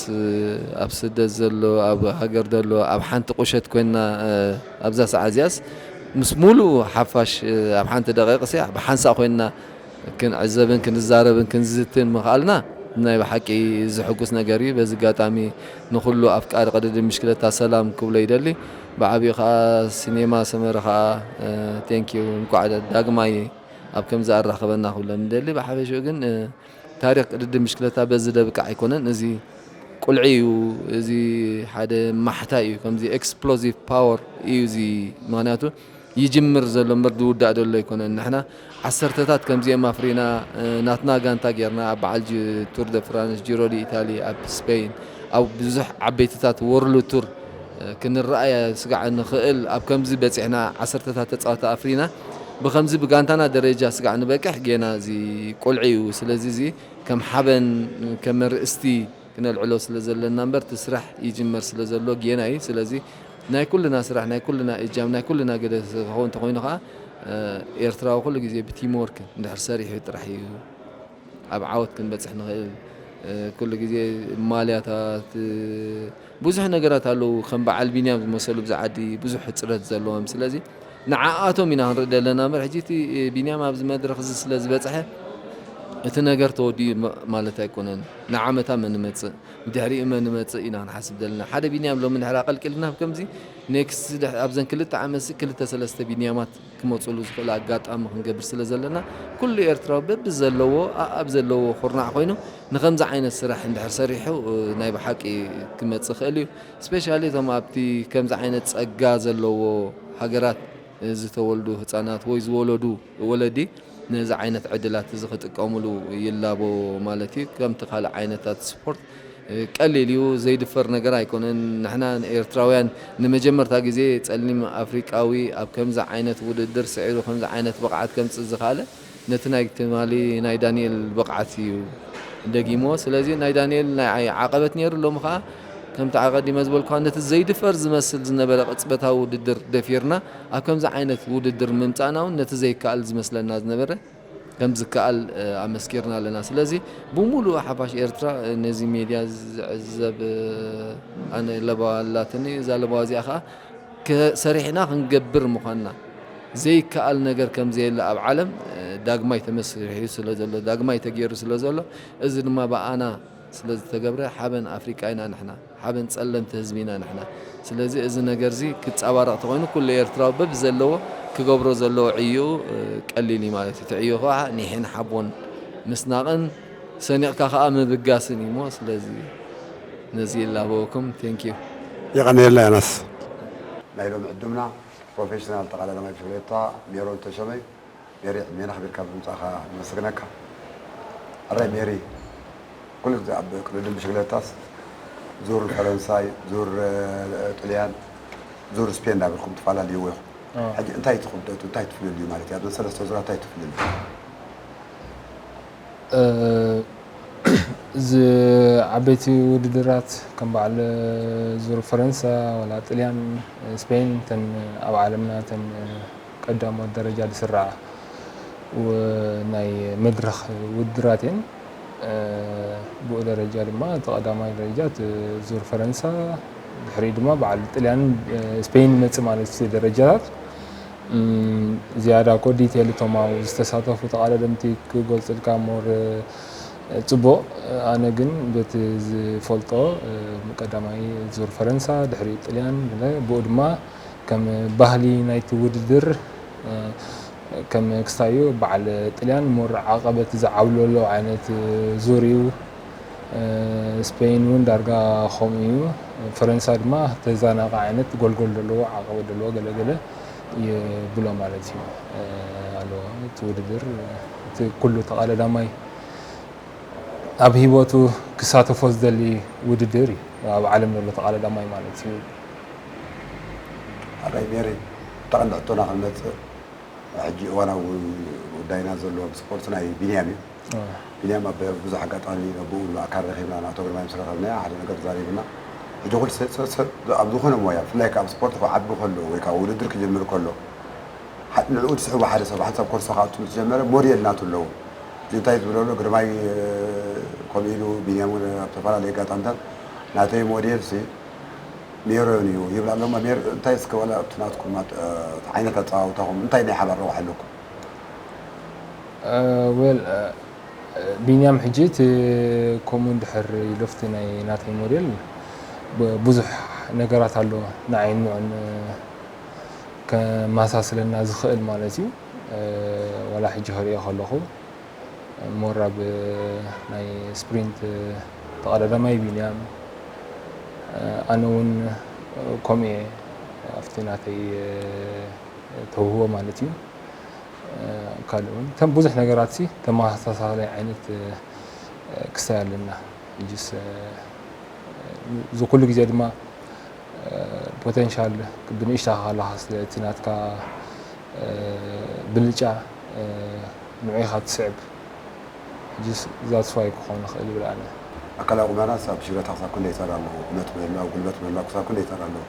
ኣብ ስደት ዘሎ ኣብ ሃገር ዘሎ ኣብ ሓንቲ ቁሸት ኮይና ኣብዛ ሰዓት እዚኣስ ምስ ሙሉ ሓፋሽ ኣብ ሓንቲ ደቂቅ ሲ ብሓንሳእ ኮይና ክንዕዘብን ክንዛረብን ክንዝትን ምኽኣልና ናይ ብሓቂ ዝሕጉስ ነገር እዩ። በዚ ኣጋጣሚ ንኩሉ ኣፍቃሪ ቅድድም ብሽክለታ ሰላም ክብሎ ይደሊ። ብዓብዩ ከዓ ሲኔማ ሰመረ ከዓ ቴንኪዩ እንኳዕ ዳግማይ ኣብ ከምዚ ኣራኸበና ክብሎም ይደሊ። ብሓፈሽኡ ግን ታሪክ ቅድድም ብሽክለታ በዚ ደብቃዕ ኣይኮነን። እዚ ቁልዒ እዩ፣ እዚ ሓደ ማሕታ እዩ፣ ከምዚ ኤክስፕሎዚቭ ፓወር እዩ እዚ። ምክንያቱ ይጅምር ዘሎ እምበር ዝውዳእ ዘሎ ኣይኮነን። ንሕና ዓሰርተታት ከምዚኦም ኣፍሪና ናትና ጋንታ ጌርና ኣብ በዓል ቱር ደ ፍራንስ፣ ጂሮ ዲ ኢታሊ፣ ኣብ ስፔን፣ ኣብ ብዙሕ ዓበይትታት ወርልድ ቱር ክንረኣይ ስጋዕ ንኽእል ኣብ ከምዚ በፂሕና ዓሰርተታት ተፃወቲ ኣፍሪና ብከምዚ ብጋንታና ደረጃ ስጋዕ ንበቅሕ ጌና እዚ ቁልዒ እዩ። ስለዚ እዚ ከም ሓበን ከም ርእስቲ ክነልዕሎ ስለ ዘለና እምበር እቲ ስራሕ ይጅመር ስለ ዘሎ ጌና እዩ። ስለዚ ናይ ኩልና ስራሕ ናይ ኩልና እጃም ናይ ኩልና ገደ ክኸውን እንተኮይኑ ከዓ ኤርትራዊ ኩሉ ግዜ ብቲም ወርክ እንድሕር ሰሪሑ ጥራሕ እዩ ኣብ ዓወት ክንበፅሕ ንኽእል። ኩሉ ግዜ ማልያታት ብዙሕ ነገራት ኣለዉ ከም በዓል ቢንያም ዝመሰሉ ብዛ ዓዲ ብዙሕ ሕፅረት ዘለዎም ስለዚ ንዓኣቶም ኢና ክንርኢ ዘለና እምበር ሕጂ እቲ ቢንያም ኣብዚ መድረክ እዚ ስለ ዝበፅሐ እቲ ነገር ተወዲኡ ማለት ኣይኮነን። ንዓመታ መን ይመፅእ ብድሕሪኡ መን ይመፅእ ኢና ክንሓስብ ዘለና ሓደ ቢንያም ሎሚ ንድሕር ኣቀልቂልና ከምዚ ኔክስት ኣብዘን ክልተ ዓመት ክልተ ሰለስተ ቢንያማት ክመፁሉ ዝኽእል ኣጋጣሚ ክንገብር ስለ ዘለና ኩሉ ኤርትራዊ በቢ ዘለዎ ኣኣብ ዘለዎ ኩርናዕ ኮይኑ ንከምዚ ዓይነት ስራሕ እንድሕር ሰሪሑ ናይ ብሓቂ ክመፅእ ይኽእል እዩ። ስፔሻሊ እቶም ኣብቲ ከምዚ ዓይነት ፀጋ ዘለዎ ሃገራት ዝተወልዱ ህፃናት ወይ ዝወለዱ ወለዲ ነዚ ዓይነት ዕድላት እዚ ክጥቀምሉ ይላቦ ማለት እዩ። ከምቲ ካልእ ዓይነታት ስፖርት ቀሊል እዩ፣ ዘይድፈር ነገር ኣይኮነን። ንሕና ንኤርትራውያን ንመጀመርታ ግዜ ጸሊም ኣፍሪቃዊ ኣብ ከምዚ ዓይነት ውድድር ስዒሩ ከምዚ ዓይነት ብቕዓት ከምጽእ ዝኸኣለ ነቲ ናይ ትማሊ ናይ ዳንኤል ብቕዓት እዩ ደጊምዎ። ስለዚ ናይ ዳንኤል ናይ ዓቐበት ነይሩ፣ ሎሚ ኸኣ ከምቲ ኣቐዲመ ዝበልኩኻ ነቲ ዘይድፈር ዝመስል ዝነበረ ቅጽበታዊ ውድድር ደፊርና ኣብ ከምዚ ዓይነት ውድድር ምምጻእና እውን ነቲ ዘይከኣል ዝመስለና ዝነበረ ከም ዝከኣል ኣመስኪርና ኣለና። ስለዚ ብሙሉእ ሓፋሽ ኤርትራ ነዚ ሜድያ ዝዕዘብ ኣነ ለበዋ ኣላትኒ። እዛ ለበዋ እዚኣ ኸዓ ሰሪሕና ክንገብር ምዃንና ዘይከኣል ነገር ከም ዘየለ ኣብ ዓለም ዳግማይ ተመስሪሑ ስለ ዘሎ ዳግማይ ተገይሩ ስለ ዘሎ እዚ ድማ ብኣና ስለ ዝተገብረ ሓበን ኣፍሪቃ ኢና ንሕና። ሓበን ጸለምቲ ህዝቢ ኢና ንሕና። ስለዚ እዚ ነገር እዚ ክጻባረቕ ተኾይኑ ኩሉ ኤርትራዊ በብዘለዎ ክገብሮ ዘለዎ ዕዮኡ ቀሊል እዩ ማለት እዩ። እቲ ዕዮ ከዓ ኒሕን ሓቦን ምስናቕን ሰኒቕካ ከዓ ምብጋስን እዩ እሞ ስለዚ ነዚ ይላበወኩም። Thank you። የቐንየልና ዮናስ። ናይ ሎሚ ዕዱምና ፕሮፌሽናል ተቓዳዳማይ ብሽክሌታ ሜሮን ተሾመ እዩ። ሜሪ ዕድሜና ኣኽቢርካ ብምምጻእኻ ነመስግነካ። ኣራይ ሜሪ፣ ኩሉ ግዜ ኣብ ቅድድም ብሽክሌታስ ዙር ፈረንሳይ፣ ዙር ጥልያን፣ ዙር ስፔን እናበልኩም ትፈላለዩ ኢኹም። ሕጂ እንታይ እቲ ክብደቱ እንታይ ትፍልልዩ ማለት እዩ? ኣብዘን ሰለስተ ዙራት እንታይ ትፍልልዩ? እዚ ዓበይቲ ውድድራት ከም በዓል ዙር ፈረንሳ ዋላ ጥልያን ስፔን ተን ኣብ ዓለምና ተን ቀዳሞት ደረጃ ዝስራዓ ናይ መድረኽ ውድድራት እየን። ብኡ ደረጃ ድማ እቲ ቀዳማይ ደረጃ እቲ ዙር ፈረንሳ፣ ድሕሪኡ ድማ በዓል ጥልያን ስፔን ይመፅእ ማለት እዩ ደረጃታት። ዝያዳ ኮ ዲቴል እቶም ኣብኡ ዝተሳተፉ ተቓዳደምቲ ክገልፁልካ ሞር ፅቡቕ። ኣነ ግን በቲ ዝፈልጦ ቀዳማይ ዙር ፈረንሳ፣ ድሕሪኡ ጥልያን፣ ብኡ ድማ ከም ባህሊ ናይቲ ውድድር ከም ክስታዩ በዓል ጥልያን ሞር ዓቐበት ዝዓብለሎ ዓይነት ዙር እዩ። ስፔን እውን ዳርጋ ከምኡ እዩ። ፈረንሳ ድማ ተዛናቂ ዓይነት ጎልጎል ዘለዎ ዓቐበት ዘለዎ ገለገለ ይብሎ ማለት እዩ ኣለዎ። እቲ ውድድር እቲ ኩሉ ተቓዳዳማይ ኣብ ህይወቱ ክሳተፎ ዝደሊ ውድድር እዩ። ኣብ ዓለም ዘሎ ተቓዳዳማይ ማለት እዩ። ኣራይ ሜሪ፣ ተቐንዲ ሕቶና ክንመፅእ ሕጂ እዋናዊ ጉዳይና ዘሎ ብስፖርት ናይ ቢንያም እዩ። ቢንያም ኣብ ብዙሕ ኣጋጣሚ ነብኡ ብኣካል ረኺብና ንኣቶ ግርማይ ምስ ረኸብናዮ ሓደ ነገር ተዛሪብና። ሕጂ ኩሉ ሰብ ኣብ ዝኾነ ሞያ ብፍላይ ኣብ ስፖርት ክዓቢ ከሎ ወይ ከዓ ውድድር ክጅምር ከሎ ንዕኡ ዝስሕቡ ሓደ ሰብ ሓንሳብ ኮርሶ ክኣቱ ምስ ጀመረ ሞዴል ናቱ ኣለዎ። እዚ እንታይ ዝብለሉ ግርማይ ከምኡ ኢሉ ቢንያም እውን ኣብ ዝተፈላለዩ ኣጋጣሚታት ናተይ ሞዴል ሲ ሜሮን እዩ ይብል ኣሎ። እሞ ሜር እንታይ እስከ ዋላ እቲ ናትኩም ኣት- እ፣ ዓይነት ኣጸዋውታኹም እንታይ ናይ ሓባር ረብሓ ኣለኩም? ዌል ቢንያም ሕጂ እቲ ከምኡ እንድሕር ኢሉ ኣብቲ ናይ ናተይ ሞዴል ብ- ብዙሕ ነገራት ኣሎ ንዓይን ንዑን ከማሳስለና ዝኽእል ማለት እዩ። ዋላ ሕጂ ክሪኦ ከለኹ ሞር ኣብ ናይ ስፕሪንት ተቐዳዳማይ ቢንያም፣ ኣነ እውን ከምኡ እየ ኣብቲ ናተይ ተውህቦ ማለት እዩ። ካልእ እውን ከም ብዙሕ ነገራት ሲ ተመሳሳሊ ዓይነት ክስታይ ኣለና። ሕጅስ እዚ ኩሉ ግዜ ድማ ፖቴንሻል ብንእሽታ ከለኻ ስለ እቲ ናትካ ብልጫ ንዑ ኢኻ ትስዕብ። ሕጅስ that's why ክኾን ይኽእል ይብል ኣነ። ኣካላዊ ቁመናስ ኣብ ሽረታ ክሳብ ክንደይ ይጸር ኣለዎ? ቁመት ምህላው፣ ጉልበት ምህላው ክሳብ ክንደይ ይጸር ኣለዎ?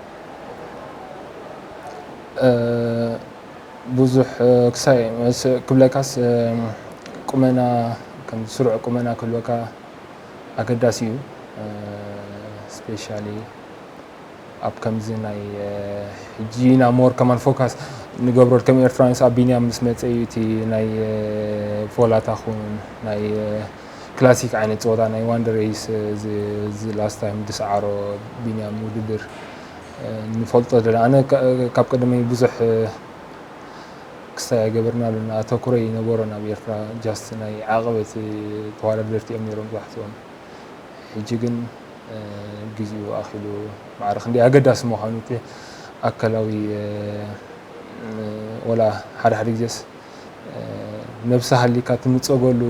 ብዙሕ ክሳይ ክብለካስ ቁመና ከም ስሩዕ ቁመና ክህልወካ ኣገዳሲ እዩ። ስፔሻሊ ኣብ ከምዚ ናይ ሕጂ ኢና ሞር ከማን ፎካስ ንገብረሉ ከም ኤርትራውያንስ ኣብ ቢንያም ምስ መጸ እዩ እቲ ናይ ፎላታ ኹን ናይ ክላሲክ ዓይነት ጸወታ ናይ ዋንደሬስ እዚ ላስት ታይም ዝሰዓሮ ቢንያም ውድድር ንፈልጦ ዘለና ኣነ ካብ ቀደመይ ብዙሕ ክስታይ ኣይገበርናሉን ኣተኩሮ ይነበሮን ኣብ ኤርትራ ጃስት ናይ ዓቐበት ተዋዳደርቲ እዮም ነይሮም መብዛሕትኦም። ሕጂ ግን ግዜኡ ኣኺሉ ማዕረ ክንደይ ኣገዳሲ ምዃኑ እቲ ኣካላዊ ወላ ሓደ ሓደ ግዜስ ነብሲ ሃሊካ ትንጸገሉ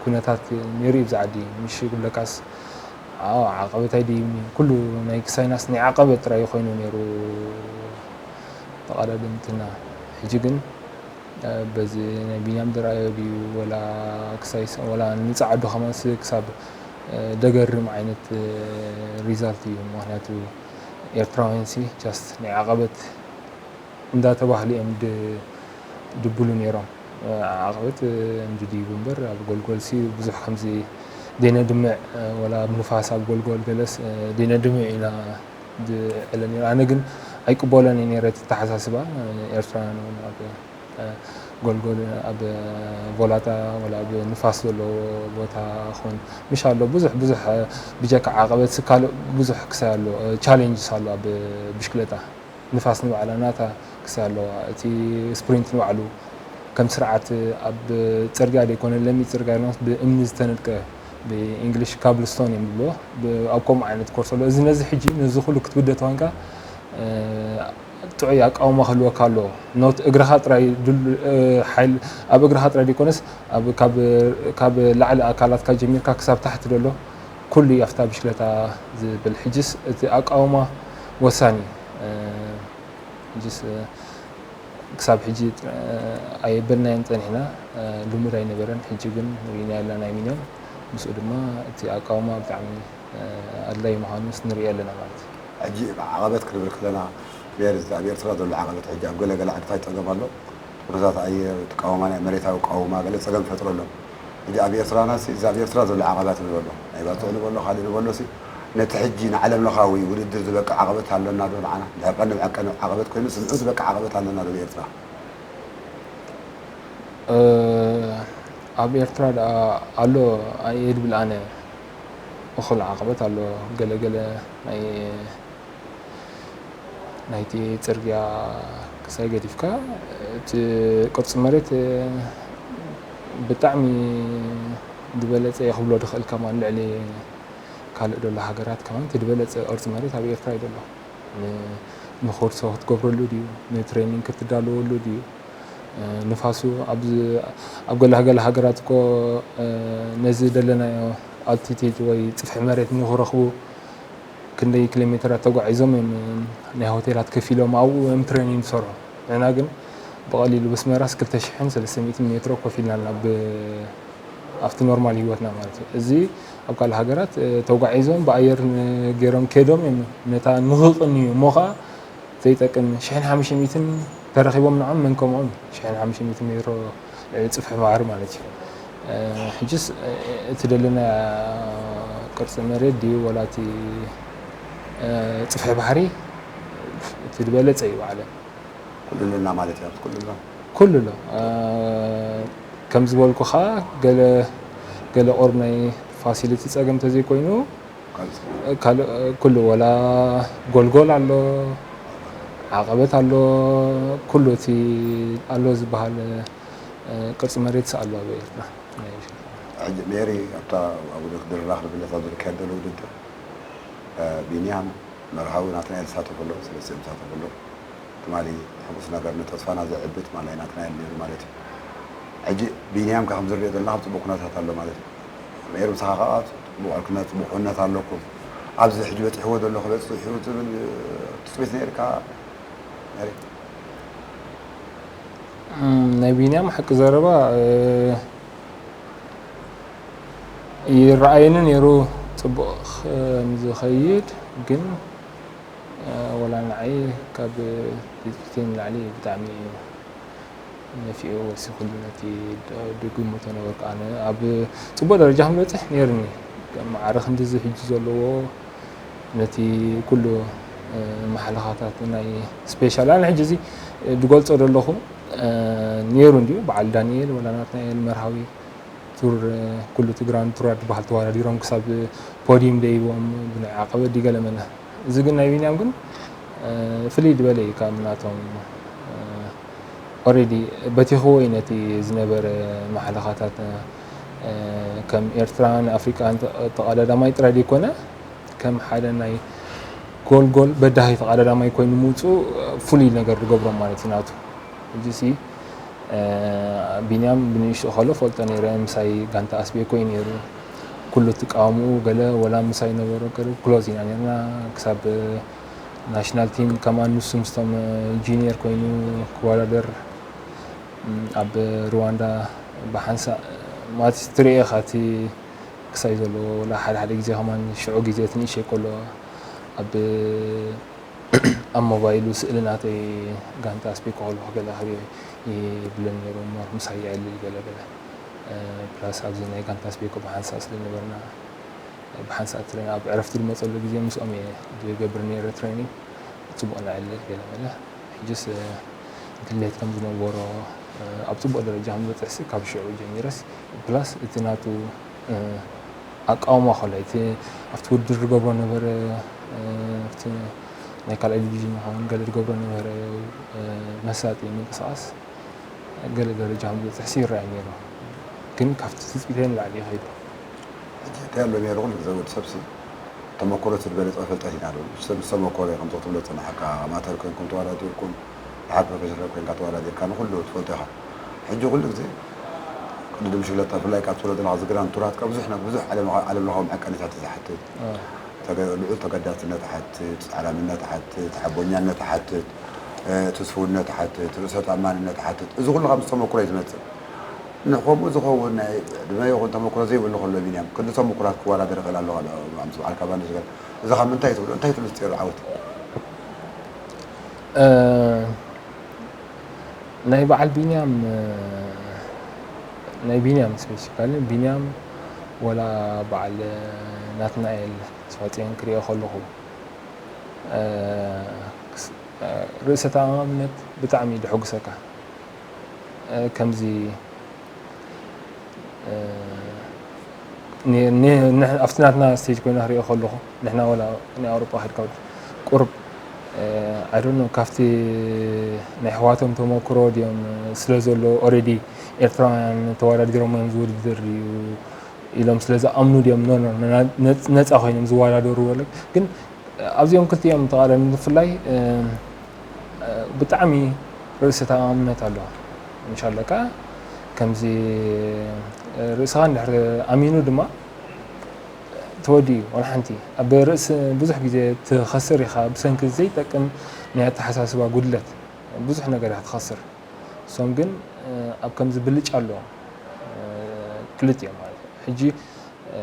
ኩነታት ነይሩ እዩ ኣብዚ ዓዲ። ምሽ ክብለካስ ዓቐበት ኣይድይብኒ ኩሉ ናይ ክሳይናስ ናይ ዓቐበት ጥራይ ኮይኑ ነይሩ ተቓዳደምትና። ሕጂ ግን በዚ ናይ ቢንያም ዝረኣዮ ድዩ ወላ ክሳይ ወላ ንፃዓዱ ከማንስ ክሳብ ደገርም ዓይነት ሪዛልት እዩ። ምክንያቱ ኤርትራውያን ሲ ጃስት ናይ ዓቐበት እንዳተባህሉ እዮም ድብሉ ነይሮም። ዓቐበት እንድድይቡ እምበር ኣብ ጎልጎል ሲ ብዙሕ ከምዚ ደይነድምዕ ወላ ኣብ ንፋስ ኣብ ጎልጎል ገለስ ደይነድምዕ ኢና ዝዕለ ነይሩ። ኣነ ግን ኣይቅበሎን እየ ነይረ እቲ ኣተሓሳስባ ኤርትራውያን እውን ኣብ ጎልጎል ኣብ ቮላታ ወላ ኣብ ንፋስ ዘለዎ ቦታ ኹን ምሽ ኣሎ ብዙሕ ብዙሕ ብጀካ ዓቐበት ካልእ ብዙሕ ክሳይ ኣሎ ቻሌንጅስ ኣሎ ኣብ ብሽክለታ ንፋስ ንባዕላ ናታ ክሳይ ኣለዋ እቲ ስፕሪንት ንባዕሉ ከም ስርዓት ኣብ ጽርግያ ዘይኮነ ለሚት ጽርግያ ኖስ ብእምኒ ዝተነድቀ ብእንግሊሽ ካብልስቶን እዮም ዝብልዎ። ብ-፣ ኣብ ከምኡ ዓይነት ኮርስ ኣሎ። እዚ ነዚ ሕጂ ነዚ ኩሉ ክትብደ ተኾንካ፣ እ፣ ጥዑይ ኣቃውማ ክህልወካ ኣለዎ። ኖት እግርኻ ጥራይ ድል-፣ እ፣ ሓይል ኣብ እግርኻ ጥራይ ዘይኮነስ ኣብ፣ ካብ፣ ካብ ላዕሊ ኣካላትካ ጀሚርካ ክሳብ ታሕቲ ዘሎ ኩሉ እዩ ኣብታ ብሽክለታ ዝብል። ሕጅስ እቲ ኣቃውማ ወሳኒ እዩ። እ፣ ሕጅስ፣ እ፣ ክሳብ ሕጂ፣ እ፣ ኣየበልናዮን ጸኒሕና፣ እ፣ ልሙድ ኣይነበረን። ሕጂ ግን ርኢናዮ ኣለና ናይ ሚንዮም። ምስኡ ድማ እቲ ኣቃውማ ብጣዕሚ፣ እ፣ ኣድላዪ ምዃኑስ ንርኢ ኣለና ማለት እዩ። ሕጂ ዓቐበት ክንብል ከለና፣ ሜሪ፣ እዚ ኣብ ኤርትራ ዘሎ ዓቐበት፣ ሕጂ ኣብ ገለ ገለ ዓድታት ጸገም ኣሎ። ኩነታት ኣየር፣ እቲ ቃውማ፣ ናይ መሬታዊ ቃውማ ገለ ጸገም ፈጥረሎም። ሕጂ ኣብ ኤርትራና ሲ፣ እዚ ኣብ ኤርትራ ዘሎ ዓቐባት ንበሎ፣ ናይ ባጽዕ ንበሎ፣ ካልእ ንበሎ ሲ፣ ነቲ ሕጂ ንዓለም ለኻዊ ውድድር ዝበቅዕ ዓቐበት ኣለና ዶ ንዓና? ድሕር ቀንዲ ብዓቀን ዓቐበት ኮይኑ ስምዑ ዝበቅዕ ዓቐበት ኣለና ዶ ብኤርትራ? እ፣ ኣብ ኤርትራ ደኣ ኣሎ ኣየ ድብል ኣነ። እኹል ዓቐበት ኣሎ። ገለ ገለ ናይ፣ ናይቲ ጽርግያ ክሳይ ገዲፍካ፣ እቲ ቅርጺ መሬት፣ እ፣ ብጣዕሚ ዝበለጸ እየ ክብሎ ድኽእል ከማን ልዕሊ ካልእ ደሎ ሃገራት ከማን እቲ ዝበለጸ ቅርጺ መሬት ኣብ ኤርትራ እዩ ደሎ። ን-፣ ንኮርሶ ክትገብረሉ ድዩ? ንትሬኒንግ ክትዳለወሉ ድዩ? እ፣ ንፋሱ ኣብዚ፣ ኣብ ገለ ገለ ሃገራት እኮ፣ እ፣ ነዚ ደለናዮ ኣልቲቲድ ወይ ጽፍሒ መሬት ንኽረኽቡ ክንደይ ኪሎ ሜተራት ተጓዒዞም እዮም ናይ ሆቴላት ከፊሎም ኣብኡ እዮም ትሬኒንግ ዝሰርሑ። ንሕና ግን ብቐሊሉ በስመራስ ክልተ ሽሕን ሰለስተ ሚእትን ሜትሮ ኮፍ ኢልና ናብ፣ ኣብቲ ኖርማል ህይወትና ማለት እዩ። እዚ ኣብ ካልእ ሃገራት፣ እ፣ ተጓዒዞም ብኣየር ን-፣ ገይሮም ከይዶም እዮም ነታ ንኽቕንዩ እሞ ኸኣ ዘይጠቅም ሽሕን ሓሙሽተ ሚእትን ተረኺቦም ንዖም መን ከምኦም ሽሕን ሓሙሽተ ሚእትን ሜትሮ፣ እ፣ ጽፍሒ ባሕሪ ማለት እዩ። እ፣ ሕጅስ፣ እ፣ እቲ ደለና ቅርጺ መሬት ድዩ ወላ እቲ፣ እ፣ ጽፍሒ ባሕሪ እቲ ዝበለጸ እዩ ብዓለም። ኩሉ ኣለና ማለት እዩ፣ ኣብቲ ኩሉ ኣሎ። ኩሉ ኣሎ። እ፣ ከም ዝበልኩኻ ገለ፣ ገለ ቁሩብ ናይ ፋሲሊቲ ጸገም ተዘይኮይኑ ካልእ፣ ኩሉ ወላ ጎልጎል ኣሎ፣ ዓቐበት ኣሎ፣ ኩሉ እቲ ኣሎ ዝበሃል፣ እ፣ ቅርጺ መሬትስ ኣሎ ኣብ ኤርትራ። ናይ ሕጂ ሜሪ ኣብታ ኣብ ውድድር ራኽ ንብለታ ዝካየድ ዘሎ ውድድር፣ እ፣ ቢንያም መርሃዊ ናትናኤል ዝሳተፈሎም፣ ሰለስቲኦም ዝሳተፈሎም። ትማሊ ሕጉስ ነገር ንተስፋና ዘዕቢ ትማሊ ናትናኤል ነይሩ ማለት እዩ። ሕጂ ቢንያም ከ ከም ዝሪኦ ዘለና ኣብ ጽቡቕ ኩነታት ኣሎ ማለት እዩ። ሜሪ ምሳኻ ከኣ ጽቡቕ ዕርክነት፣ ጽቡቕ ኩነት ኣለኩም። ኣብዚ ሕጂ በጺሕዎ ዘሎ ክበጽሕ እዩ ትብል ትጽቢት ነይርካ? ሜሪ? እም፣ ናይ ቢንያም ሓቂ ዘረባ፣ እ፣ ይረኣየኒ ነይሩ ጽቡቕ ከም ዝኸይድ፣ ግን፣ እ፣ ወላ ንዓይ ካብ ትጽቢተይ ንላዕሊ ብጣዕሚ ነፊዑ ወሲኹሉ ነቲ ድ-፣ ድግምቶ ነበርኩ። ኣነ ኣብ ጽቡቕ ደረጃ ከም ዝበጽሕ ነይሩኒ። ማዕረ ክንድዚ ሕጂ ዘለዎ ነቲ ኩሉ፣ እ፣ ማሕለኻታት ናይ ስፔሻል ኣነ ሕጂ እዚ ድገልጾ ዘለኹ፣ እ፣ ነይሩ እንድዩ። በዓል ዳንኤል ወላ ናትናኤል መርሃዊ ቱር፣ እ፣ ኩሉ እቲ ግራንድ ቱር ዝበሃል ተወዳዲሮም ክሳብ ፖዲየም ደይቦም ብናይ ዓቐበት ድዩ ገለ መለ። እዚ ግን ናይ ቢንያም ግን፣ እ፣ ፍልይ ዝበለ እዩ ካብ ናቶም። እ፣ ኦሬዲ በቲኽዎ እዩ ነቲ ዝነበረ ማሕለኻታት፣ እ፣ ከም ኤርትራን ኣፍሪቃን ተ-፣ ተቐዳዳማይ ጥራይ ዘይኮነ፣ ከም ሓደ ናይ ጎልጎል በዳሂ ተቐዳዳማይ ኮይኑ ምውጽኡ ፍሉይ ነገር ዝገብሮ ማለት እዩ ናቱ። ሕጂ ሲ፣ እ፣ ቢንያም ብንእሽቶ ከሎ ፈልጦ ነይረ፣ ምሳይ ጋንታ ኣስቤኮ እዩ ነይሩ። ኩሉ እቲ ቃውምኡ ገለ ወላ ምሳይ ነበሮ ቅርብ ክሎዝ ኢና ነርና። ክሳብ ናሽናል ቲም ከማን ንሱ ምስቶም ጁኒየር ኮይኑ ክወዳደር፣ ም፣ ኣብ ሩዋንዳ ብሓንሳእ ማለት ትርኢ ኢኻ እቲ ክሳይ ዘለዎ ወላ ሓደ ሓደ ግዜ ከማን ሽዑ ግዜ እቲ ንእሽተይ ከሎ ኣብ ኣብ ሞባይሉ ስእሊ ናተይ ጋንታ ኣስቤኮ ከለኹ ገለ ክርኢ ይብለኒ ነይሩ እሞ ምሳይ የዕልል ገለ ገለ። እ፣ ፕላስ ኣብዚ ናይ ጋንታ ኣስቤኮ ብሓንሳእ ስለ ዝነበርና፣ ብሓንሳእ ትሬን-፣ ኣብ ዕረፍቲ ዝመጸሉ ግዜ ምስኦም እየ ዝገብር ነይረ ትሬኒንግ። ጽቡቕ ነዕልል ገለ ገለ። ሕጅስ፣ እ፣ ድሌት ከም ዝነበሮ፣ እ፣ ኣብ ጽቡቕ ደረጃ ከም ዝበጽሕሲ ካብ ሽዑ ጀሚረስ፣ ፕላስ እቲ ናቱ፣ እ፣ ኣቃውማ ከሎ፣ እቲ ኣብቲ ውድድር ዝገብሮ ነበረ፣ እ፣ ኣብቲ ናይ ካልኣይ ዲቪዥን ይኸውን ገለ ዝገብሮ ነበረ፣ እ፣ መሳጢ ምንቅስቓስ ገለ ደረጃ ከም ዝበጽሕሲ ይረኣይ ነይሩ። ግን ካብቲ ትጽቢተይ ንላዕሊ እዩ ከይዱ። ሕጂ እንታይ ኣሎ ነይሩ፣ ኩሉ ግዜ ወዲ ሰብሲ ተመክሮ እቲ ዝበለጸ ፍልጠት ኢና ንብል። ሰብ ምስ ተመክሮ እዩ፣ ከምዚ ክትብሎ ዝጸናሕካ፣ ኣማተር ኮይንኩም ተወዳዲርኩም፣ ድሓር ፕሮፌሽናል ኮይንካ ተወዳዲርካ ንኹሉ ትፈልጦ ኢኻ። ሕጂ ኩሉ ግዜ ቅድድም ሽግለታ፣ ብፍላይ ካብ ትብሎ ዘለኻ፣ እዚ ግራንድ ቱር ናትካ ብዙሕ ነ-፣ ብዙሕ ዓለም-፣ ዓለምለኻዊ መዐቀኒታት እዩ ዝሓትት። ተገ-፣ ልዑል ተገዳስነት ይሓትት፣ ጻዕራምነት ይሓትት፣ ሓቦኛነት ይሓትት፣ እ፣ ትስፍውነት ይሓትት፣ ርእሰ ተኣማንነት ይሓትት። እዚ ኩሉ ካብ ምስ ተመክሮ እዩ ዝመጽእ። ንኸምኡ ዝኸውን ናይ ዕድመ ይኹን ተመክሮ ዘይብሉ ከሎ፣ ቢንያም፣ ክንዲ ተመክሮታት ክወዳደር ይኽእል ኣሎ። ምስ በዓል ካባንሽ ገለ፣ እዚ ካብ ምንታይ ትብሎ? እንታይ እቲ ምስጢር ዓወት? እ፣ ናይ በዓል ቢንያም፣ እ፣ ናይ ቢንያም ስፔሲፊካሊ፣ ቢንያም ወላ በዓል ናትናኤል ተስፋጽዮን ክሪኦ ከለኹ፣ እ፣ ክስ-፣ እ፣ ርእሰ ተኣማምነት ብጣዕሚ እዩ ደሐጉሰካ። እ፣ ከምዚ፣ እ፣ ን-፣ ን-፣ ንሕ-፣ ኣብቲ ናትና ስቴጅ ኮይነ ክሪኦ ከለኹ፣ ንሕና ወላ ናይ ኣውሮጳ ከድካ ቁሩብ፣ እ፣ I don't know፣ ካብቲ ናይ ኣሕዋቶም ተመክሮ ድዮም ስለ ዘሎ፣ ኦልሬዲ ኤርትራውያን ተወዳዲሮም እዮም፣ ዝውድድር እዩ ኢሎም ስለ ዝኣምኑ ድዮም፣ ኖ፣ ኖ፣ ኖ፣ ነጽ-፣ ነጻ ኮይኖም ዝወዳደሩ ወለ፣ ግን ኣብዚኦም ክልቲኦም ተቓዳደምቲ ብፍላይ፣ እ፣ እ፣ ብጣዕሚ ርእሰ ተኣማምነት ኣለዋ። ምሽ ኣለካ ከምዚ፣ እ፣ ርእስኻ እንድሕር ኣሚኑ ድማ ተወዲኡ፣ ዋላ ሓንቲ ኣብ ርእሲ ብዙሕ ግዜ ትኸስር ኢኻ፣ ብሰንኪ ዘይጠቅም ናይ ኣተሓሳስባ ጉድለት ብዙሕ ነገር ኢኻ ትኸስር። እሶም ግን፣ እ፣ ኣብ ከምዚ ብልጫ ኣለዎም፣ እ፣ ክልቲኦም ማለት እዩ። ሕጂ፣ እ፣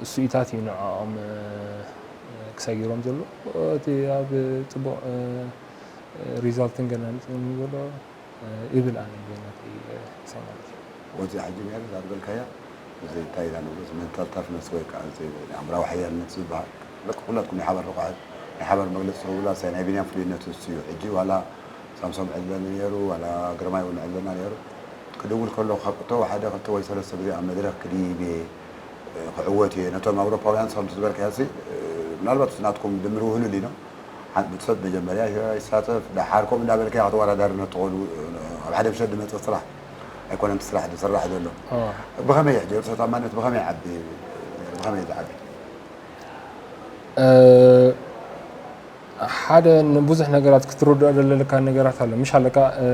እሱኢታት እዩ ንዕኦም፣ እ፣ ክሰጊሮም ዘሎ። እቲ ኣብ ጽቡቕ፣ እ፣ እ፣ ሪዛልትን ገለ ኣምጺኡኒ ዘሎ፣ እ፣ እብል ኣነ ብናተይ፣ እ፣ ርእሰይ ማለት እዩ። ወዚ ሕጂ ነይሩ እዛ ዝበልካያ፣ እዚ እንታይ ኢና ንብሎ፣ እዚ ሜንታል ታፍነስ ወይ ከዓ እዚ ናይ ኣእምራዊ ሓያልነት ዝበሃል፣ ደቂ ኩላትኩም ናይ ሓባር ልቑዓት፣ ናይ ሓባር መግለፂ ትረኽቡላ፣ እሳ ናይ ቢንያም ፍሉይነት እሱ እዩ። ሕጂ ዋላ ሳምሶም ዕለኒ ነይሩ፣ ዋላ ግርማይ እውን ዕለና ነይሩ። ክድውል ከለኹ ካብ እተው ሓደ ክልተ ወይ ሰለስተ ግዜ ኣብ መድረኽ ክድይብ እየ፣ ክዕወት እየ። ነቶም ኣውሮፓውያን ከምቲ ዝበልካዮ ሲ፣ ምናልባት እቲ ናትኩም ድምር ውህሉል እዩ፣ ሓንቲ ሰብ መጀመርያ ይሳተፍ፣ ደሓር ከምኡ እንዳበልካ ኢኻ ተወዳዳርነት ትኸዱ። ኣብ ሓደ ምሸት ዝመጽእ ስራሕ ኣይኮነን እቲ ስራሕ ዝስራሕ ዘሎ። ኣዎ። ብኸመይ ሕጂ ርእሰ ተኣማንነት ብኸመይ ይዓቢ? ብኸመይ ዝዓቢ? እ፣ ሓደ ንብዙሕ ነገራት ክትርድኦ ዘለካ ነገራት ኣሎ። ምሽ ኣለካ፣ እ፣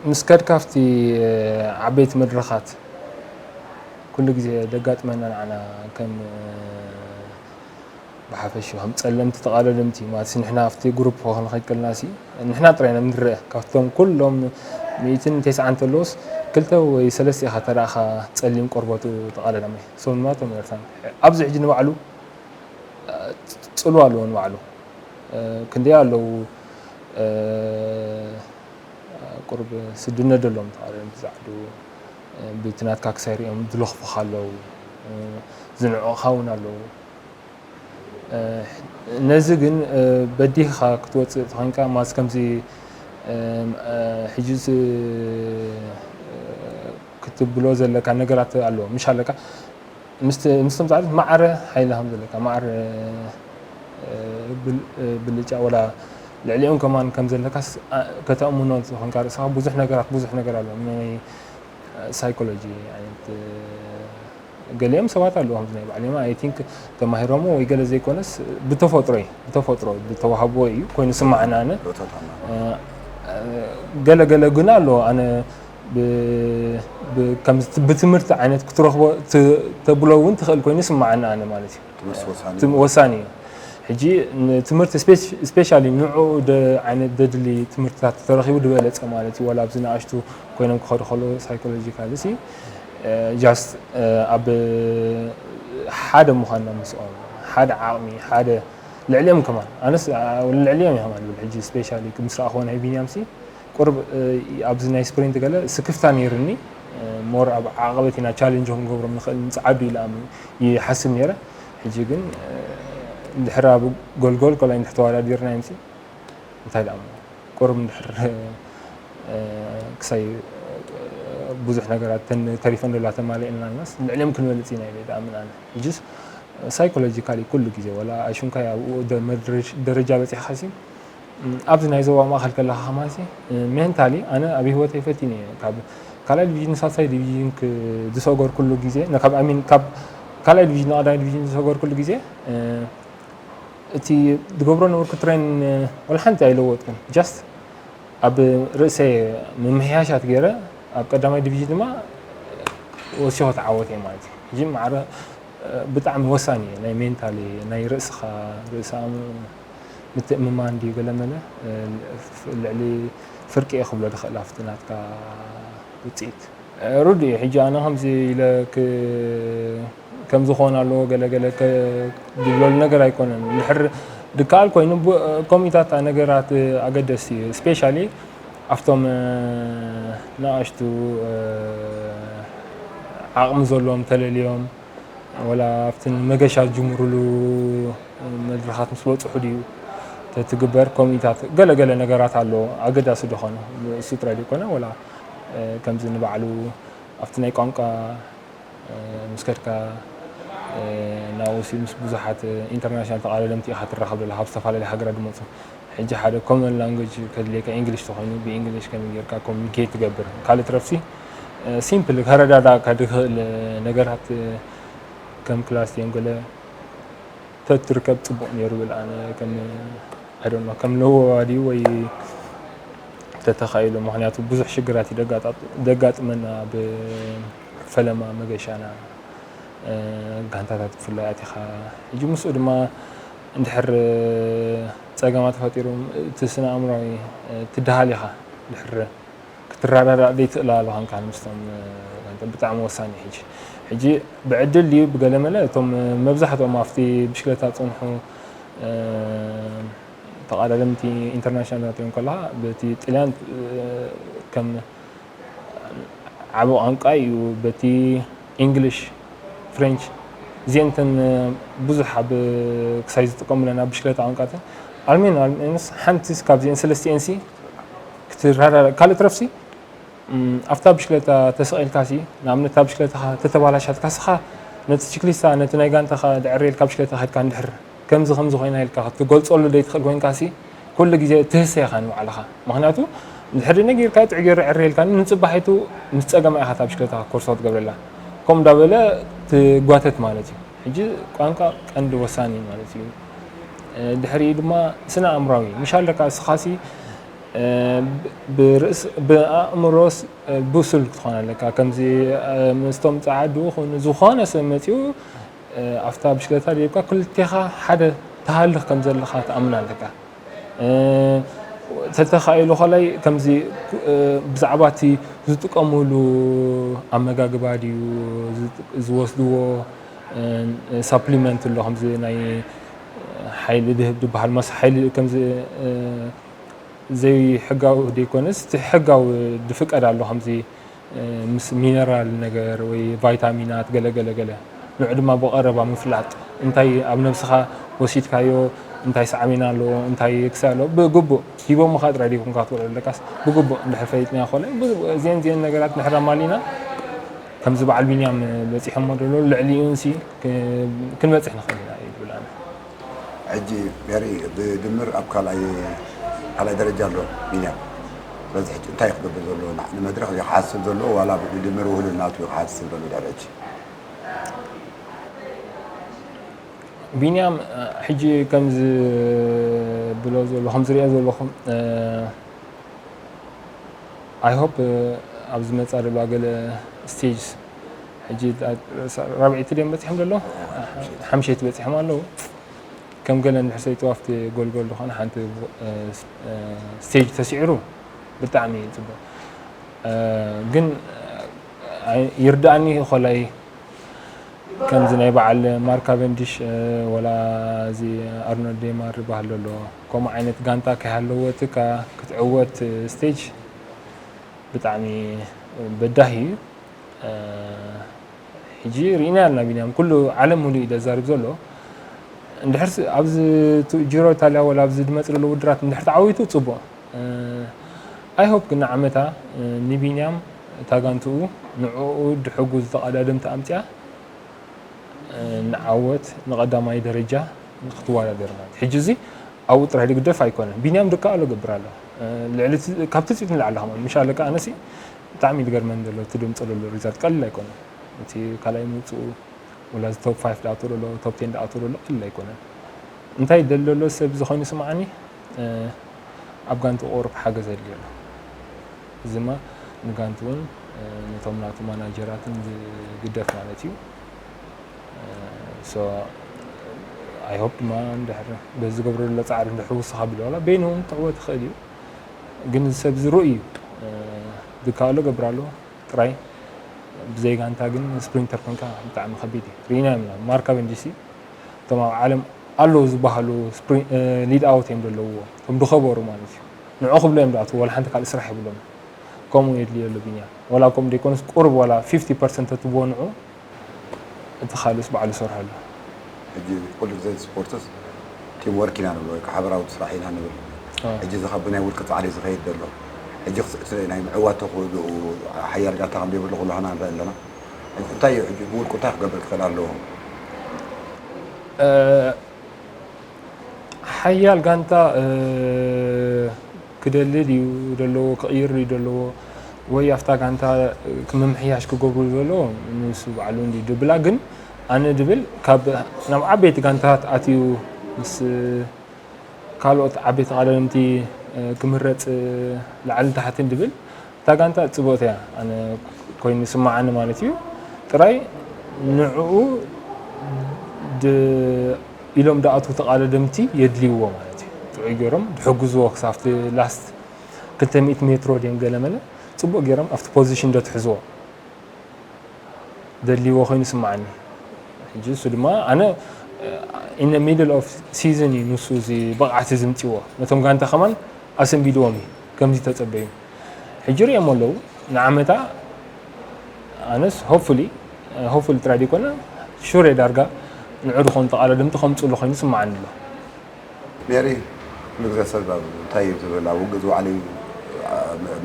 ምስ ከድካ ኣብቲ ዓበይቲ መድረኻት ኩሉ ግዜ ደጋጥመና ንዓና ከም ብሓፈሽኡ ከም ጸለምቲ ተቓዳደምቲ ማለት ንሕና ኣብቲ ግሩፕ ክንኸይድ ከለና ሲ ንሕና ጥራይ ኢና ንረአ። ካብቶም ኩሎም ሚእትን ተስዓን እንተለዉስ ክልተ ወይ ሰለስተ ኢኻ ተራእኻ ጸሊም ቆርበቱ ተቓዳዳማይ። እሶም ድማ እቶም ኤርትራን ኣብዚ ሕጂ ንባዕሉ ጽልዋ ኣለዎ ንባዕሉ። ክንደይ ኣለዉ፣ እ፣ ቁሩብ ስድነት ደሎም ተቓደምቲ ዛዕዱ፣ እ፣ ብቲ ናትካ ክሳይ ሪኦም ዝለኽፉኻ ኣለዉ፣ እ፣ ዝንዕቑኻ እውን ኣለዉ። እ፣ ነዚ ግን፣ እ፣ በዲህኻ ክትወጽእ ተኾይንካ፣ ማስ ከምዚ፣ እ፣ እ፣ ሕጂ ዝ-፣ እ፣ ክትብሎ ዘለካ ነገራት ኣለዎ። ምሽ ኣለካ፣ ምስቲ፣ ምስቶም ጻዕዱት ማዕረ ሓይሊ ከም ዘለካ፣ ማዕረ፣ እ፣ ብል-፣ እ፣ ብልጫ ወላ ልዕሊኦም ከማን ከም ዘለካስ፣ ኣ-፣ ከተእምኖ እንተኾንካ ርእስኻ ብዙሕ ነገራት፣ ብዙሕ ነገር ኣሎ። ናይ ሳይኮሎጂ ዓይነት፣ እ፣ ገሊኦም ሰባት ኣለዉ ከምዚ ናይ ባዕሎም፣ I think ተማሂሮሞ ወይ ገለ ዘይኮነስ ብተፈጥሮ እዩ፣ ብተፈጥሮ ዝተዋህቦ እዩ ኮይኑ ስማዕና ኣነ። እ፣ እ፣ ገለ ገለ ግን ኣሎ ኣነ ብ-፣ ብ-፣ ከም ዝ-፣ ብትምህርቲ ዓይነት ክትረኽቦ ት-፣ ተብሎ እውን ትኽእል ኮይኑ ይስምዓኒ ኣነ ማለት እዩ። ትምህርቲ ወሳኒ ትም-፣ እዩ። ወሳኒ እዩ። ሕጂ ንትምህርቲ ስፔሽ-፣ ስፔሻሊ ንዕኡ ደ-፣ ዓይነት ደድሊ ትምህርትታት ተረኺቡ ዝበለጸ ማለት እዩ። ዋላ ኣብዚ ንኣሽቱ ኮይኖም ክኸዱ ከለዉ ሳይኮሎጂካሊ ሲ፣ እ፣ ጃስት፣ እ፣ ኣብ ሓደ ምዃንና ምስኦም፣ ሓደ ዓቕሚ፣ ሓደ ልዕሊኦም ከማን። ኣነስ፣ ኣ፣ ልዕሊኦም እየ ከማን ዝብል። ሕጂ ስፔሻሊ ምስ ረኣኽዎ ናይ ቢንያም ሲ፣ ቁሩብ፣ እ፣ ኣብዚ ናይ ስፕሪንት ገለ ስክፍታ ነይርኒ። እ፣ ሞር ኣብ ዓቐበት ኢና ቻሌንጅ ክንገብሮም ንኽእል ንጸዓዱ ኢለ ኣም-፣ ይሓስብ ነይረ። ሕጂ ግን፣ እ፣ እንድሕር ኣብ ጎልጎል ካልኣይ እንድሕር ተወዳዲርና ይምሲ፣ እንታይ ደኣ እሞ፣ ቁሩብ እንድሕር፣ እ፣ ክሳይ፣ እ፣ ብዙሕ ነገራት ተን-፣ ተሪፈን ደላ ተማሊእና ኢልናስ፣ ልዕሊኦም ክንበልጽ ኢና ኢለ ደኣ ኣምን ኣነ። ሕጂስ ሳይኮሎጂካሊ ኩሉ ግዜ፣ ወላ ኣሽንኳይ ኣብኡ ደ-፣ መድረሽ-፣ ደረጃ በጺሕካሲ፣ እም፣ ኣብዚ ናይ ዞባ ማእከል ከለኻ ከማንሲ፣ እ፣ ሜንታሊ ኣነ ኣብ ህይወተይ ፈቲነ እየ። ካብ ካልኣይ ዲቪዥን ንሳልሳይ ዲቪዥን ክ- ዝሰገርኩሉ ግዜ ን- ካብ ኣሚን ካብ ካልኣይ ዲቪዥን ንቐዳማይ ዲቪዥን ዝሰገርኩሉ ግዜ እ፣ እቲ ዝገብሮ ነበርኩ ትሬን እ፣ ወላ ሓንቲ ኣይለወጥኩን። ጃስት ኣብ ርእሰይ ምምሕያሻት ገይረ ኣብ ቀዳማይ ዲቪዥን ድማ ወሲኹ ተዓወተ እየ ማለት እዩ። ሕጂ ማዕረ እ፣ ብጣዕሚ ወሳኒ እዩ ናይ ሜንታሊ ናይ ርእስኻ ርእሲ ኣእምሮ ምትእምማን ድዩ ገለ መለ እ፣ ልዕሊ ፍርቂ እየ ክብሎ ዝኽእል ኣብቲ ናትካ ውፅኢት። እ፣ ርዱእ እዩ። ሕጂ ኣነ ከምዚ ኢለ ክ- ከምዚ ክኾን ኣለዎ ገለ ገለ ከ- ዝብለሉ ነገር ኣይኮነን። እንድሕር ድከኣል ኮይኑ ብ- ከምኡታት ነገራት ኣገደስቲ እዩ። ስፔሻሊ ኣብቶም እ፣ ንኣሽቱ እ፣ ዓቕሚ ዘለዎም ተለልዮም ወላ ኣብቲ መገሻ ዝጅምሩሉ መድረኻት ምስ በፅሑ ድዩ ተትግበር ከምኡታት ገለ ገለ ነገራት ኣሎ ኣገዳሲ ዝኾነ እሱ ጥራይ ዘይኮነ ወላ እ፣ ከምዚ ንባዕሉ ኣብቲ ናይ ቋንቋ እ፣ ምስ ከድካ እ፣ ናብኡ ሲ ምስ ብዙሓት ኢንተርናሽናል ተቓለለምቲ ኢኻ ትራኸብ ዘለኻ ካብ ዝተፈላለዩ ሃገራት ዝመፁ ሕጂ ሓደ ኮመን ላንጉጅ ከድልየካ ኢንግሊሽ ተኾይኑ ብኢንግሊሽ ከመይ ጌርካ ኮሚኒኬት ትገብር ካልእ ትረፍሲ ሲምፕል ከረዳዳእካ ዝኽእል ነገራት ከም ክላስ እዮም ገለ ተትርከብ ፅቡቕ ነይሩ ብል ኣነ ከም I don't know ከም ለወዋዲ ወይ ተተኻኢሉ ምክንያቱ ብዙሕ ሽግራት እዩ ዘጋጥመና ብፈለማ መገሻና ጋንታታት ብፍላይ ኣቲኻ ሕጂ ምስኡ ድማ እንድሕር ፀገማት ተፈጢሩ እቲ ስነ ኣእምራዊ ትደሃል ኢኻ ድሕር ክትረዳዳእ ዘይትእላሉ ኸንካ ምስቶም ብጣዕሚ ወሳኒ ሕጂ ሕጂ ብዕድል ድዩ ብገለ መለ እቶም መብዛሕትኦም ኣብቲ ብሽክለታ ዝፀንሑ ተቓዳደምቲ ኢንተርናሽናላት እዮም ከለኻ በቲ ጥልያን ከም ዓቢ ቋንቋ እዩ በቲ ኢንግሊሽ ፍሬንች እዚአንተን ብዙሕ ኣብ ክሳይ ዝጥቀሙለን ኣብ ብሽክለታ ቋንቋተን ኣልሜን ኣልሜንስ ሓንቲ ካብዚአን ሰለስቲአን ሲ ክትራዳ ካልእ ትረፍሲ ኣብታ ብሽክለታ ተሰቒልካ ሲ ንኣብነት እታ ብሽክለታ ተተባላሻትካ ስኻ ነቲ ችክሊስታ ነቲ ናይ ጋንታኻ ድዕሬልካ ብሽክለታ ከድካ እንድሕር ከምዚ ከምዚ ኮይና ኢልካ ክትገልፀሉ ዘይትኽእል ኮይንካ ሲ ኩሉ ግዜ ትህሰ ኢኻ ንባዕልኻ ምክንያቱ እንድሕር ነጊርካ ጥዕጌር ዕሬልካ ንፅባሒቱ ምስ ፀገማ ኢኻ እታ ብሽክለታ ኮርሳ ትገብረላ ከምኡ እንዳበለ ትጓተት ማለት እዩ ሕጂ ቋንቋ ቀንዲ ወሳኒ ማለት እዩ ድሕሪኡ ድማ ስነ ኣእምራዊ ምሽ ኣለካ እስኻሲ ብርእስ ብኣእምሮስ ብሱል ክትኾን ኣለካ ከምዚ ምስቶም ፀዓዱ ኹን ዝኾነ ሰብ መፂኡ ኣብታ ብሽክለታ ደይብካ ክልቴኻ ሓደ ተሃልኽ ከም ዘለኻ ትኣምን ኣለካ ተተኻኢሉ ኸላይ ከምዚ ብዛዕባ እቲ ዝጥቀሙሉ ኣመጋግባ ድዩ ዝወስድዎ ሳፕሊመንት ኣሎ ከምዚ ናይ ሓይሊ ድህብ ዝበሃል መስ ሓይሊ ከምዚ ዘይሕጋዊ ዘይኮነስ እቲ ሕጋዊ ድፍቀድ ኣሎ ከምዚ ምስ ሚነራል ነገር ወይ ቫይታሚናት ገለ ገለ ገለ ንዑ ድማ ብቐረባ ምፍላጥ እንታይ ኣብ ነብስኻ ወሲድካዮ እንታይ ሳዕቤን ኣለዎ እንታይ ክሳይ ኣለዎ ብግቡእ ሂቦምኻ ጥራይ ደይኮንካ ክትበልዑ ኣለካስ ብግቡእ እንድሕር ፈሊጥና ኮለ እዚአን እዚአን ነገራት እንድሕር ኣማሊና ከምዚ በዓል ቢንያም በፂሖሞ ደሎ ልዕሊኡንሲ ክንበፅሕ ንኽእል ኢና እዩ ዝብል ኣነ ሕጂ ሜሪ ብድምር ኣብ ካልኣይ ካልኣይ ደረጃ ኣሎ ቢንያም ስለዚ ሕጂ እንታይ ክገብር ዘለዎ ንመድረኽ እዩ ክሓስብ ዘለዎ ዋላ ብድምር ውህሉል ናቱ እዩ ክሓስብ ዘሎ ድሕሪ ሕጂ ቢንያም ሕጂ ከምዚ ብሎ ዘሎ ከም ዝሪኦ ዘለኹ I hope ኣብ ዝመፃ ድማ ገለ stage ሕጂ ራብዒቲ ድዮም በፂሖም ዘሎ ሓምሸይቲ በፂሖም ኣለዉ ከም ገለ እንድሕር ሰይጥዋ ኣብቲ ጎልጎል ዝኾነ ሓንቲ stage ተስዒሩ ብጣዕሚ እዩ ፅቡቅ ግን ይርዳእኒ ኮላይ ከምዚ ናይ በዓል ማርክ ካቨንዲሽ ወላ እዚ ኣርኖልድ ዴማር ይበሃል ዘሎ ከምኡ ዓይነት ጋንታ ከይሃለወትካ ክትዕወት stage ብጣዕሚ በዳሂ እዩ ሕጂ ርኢና ያልና ቢንያም ኩሉ ዓለም ሙሉ እዩ ዘዛርብ ዘሎ እንድሕር ኣብዚ ጂሮ ኢታልያ ወላ ኣብዚ ዝመፅ ዘሎ ውድራት እንድሕር ተዓዊቱ ፅቡቅ I hope ግን ዓመታ ንቢንያም እታ ጋንትኡ ንዕኡ ድሕጉ ዝተቐዳደምቲ ኣምፅኣ ንዓወት ንቐዳማይ ደረጃ ክትወዳደር ማለት ሕጂ እዚ ኣብኡ ጥራይ ድግደፍ ኣይኮነን ቢንያም ድከኣሎ ገብር ኣሎ ልዕሊ ካብ ትፅቢት ንላዕሊ ከማን ምሽ ኣለካ ኣነሲ ብጣዕሚ ዝገርመን ዘሎ እቲ ድምፆ ዘሎ ሪዛልት ቀሊል ኣይኮነን። እቲ ካልኣይ ምውፅኡ ወላ እዚ ቶፕ ፋይቭ ዳኣቶ ዘሎ ቶፕ ቴን ዳኣቶ ዘሎ ቀሊል ኣይኮነን። እንታይ ደሎ ዘሎ ሰብ ዝኾይኑ ስምዓኒ ኣብ ጋንቱ ቁሩብ ሓገዝ ኣድልዮ ኣሎ። እዚ ድማ ንጋንቱ እውን ነቶም ናቱ ማናጀራትን ዝግደፍ ማለት እዩ። ሶ ኣይ ሆፕ ድማ እንድሕር በዚ ዝገብሮ ዘሎ ፃዕሪ እንድሕር ውስኽ ኣቢሉ ዋላ በይኑ እውን ክዕወት ይኽእል እዩ። ግን እዚ ሰብ እዚ ርኡይ እዩ። ዝከኣሎ ገብር ኣሎ ጥራይ። ብዘይ ጋንታ ግን ስፕሪንተር ኮንካ ብጣዕሚ ከቢድ እዩ። ርኢና ኢና ማርካ ቨንዲሲ እቶም ኣብ ዓለም ኣለዉ ዝበሃሉ ሊድ ኣውት እዮም ዘለውዎ እቶም ዝኸበሩ ማለት እዩ። ንዑ ክብሎ እዮም ዝኣትዉ ዋላ ሓንቲ ካልእ ስራሕ የብሎም። ከምኡ የድልዮ ኣሎ ቢንያም። ዋላ ከምኡ ደይኮነስ ቁሩብ ዋላ ፊፍቲ ፐርሰንት ተትብዎ ንዑ እቲ ካልእስ ባዕሉ ይሰርሖ ኣሎ። ሕጂ ኩሉ ግዜ ስፖርትስ ቲም ወርክ ኢና ንብሎ ወይ ከዓ ሓበራዊ ስራሕ ኢና ንብል። ሕጂ እዚ ካብ ብናይ ውልቂ ፃዕሪ ዝኸይድ ዘሎ ሕጂ እቲ ናይ ምዕዋት ተኽእልኡ ሓያል ጋንታ ከም ዘይብሉ ኩላህና ንርኢ ኣለና። እንታይ እዩ ሕጂ ብውልቁ እንታይ ክገብር ክኽእል ኣለዎ? ሓያል ጋንታ ክደሊ ድዩ ዘለዎ ክቕይር ድዩ ዘለዎ ወይ ኣብታ ጋንታ ምምሕያሽ ክገብሩ ዘለዎ ንሱ ባዕሉ እንዲ ድብላ ግን ኣነ ድብል ካብ ናብ ዓበይቲ ጋንታታት ኣትዩ ምስ ካልኦት ዓበይቲ ተቓዳደምቲ ክምረፅ ላዕልን ታሕትን ድብል እታ ጋንታ ፅብቕቲ እያ ኣነ ኮይኑ ይስምዓኒ ማለት እዩ። ጥራይ ንዕኡ ኢሎም ዝኣትዉ ተቓዳደምቲ የድልይዎ ማለት እዩ። ጥዑይ ገይሮም ዝሕግዝዎ ክሳብ ኣብቲ ላስት ክልተ ሚእቲ ሜትሮ ድዮም ገለመለ ፅቡቕ ገይሮም ኣብቲ ፖዚሽን ዶ ትሕዝዎ ዘድልይዎ ኮይኑ ይስምዓኒ። ሕጂ እሱ ድማ ኣነ in the middle of season እዩ ንሱ እዚ ብቕዓት እዚ ምፅዎ ነቶም ጋንታ ከማን ኣሰንቢድዎም እዩ ከምዚ ተፀበዩ። ሕጂ ሪኦም ኣለዉ ንዓመታ ኣነስ hopefully hopefully ጥራይ ዘይኮነ ሹር ዳርጋ ንዑ ዝኾኑ ተቓዳደምቲ ከምፅሉ ኮይኑ ይስምዓኒ ኣሎ። ሜሪ ኩሉ ግዜ ሰብ ኣብ እንታይ እዩ ዝብል ኣብ ውግእ ዝወዓለ እዩ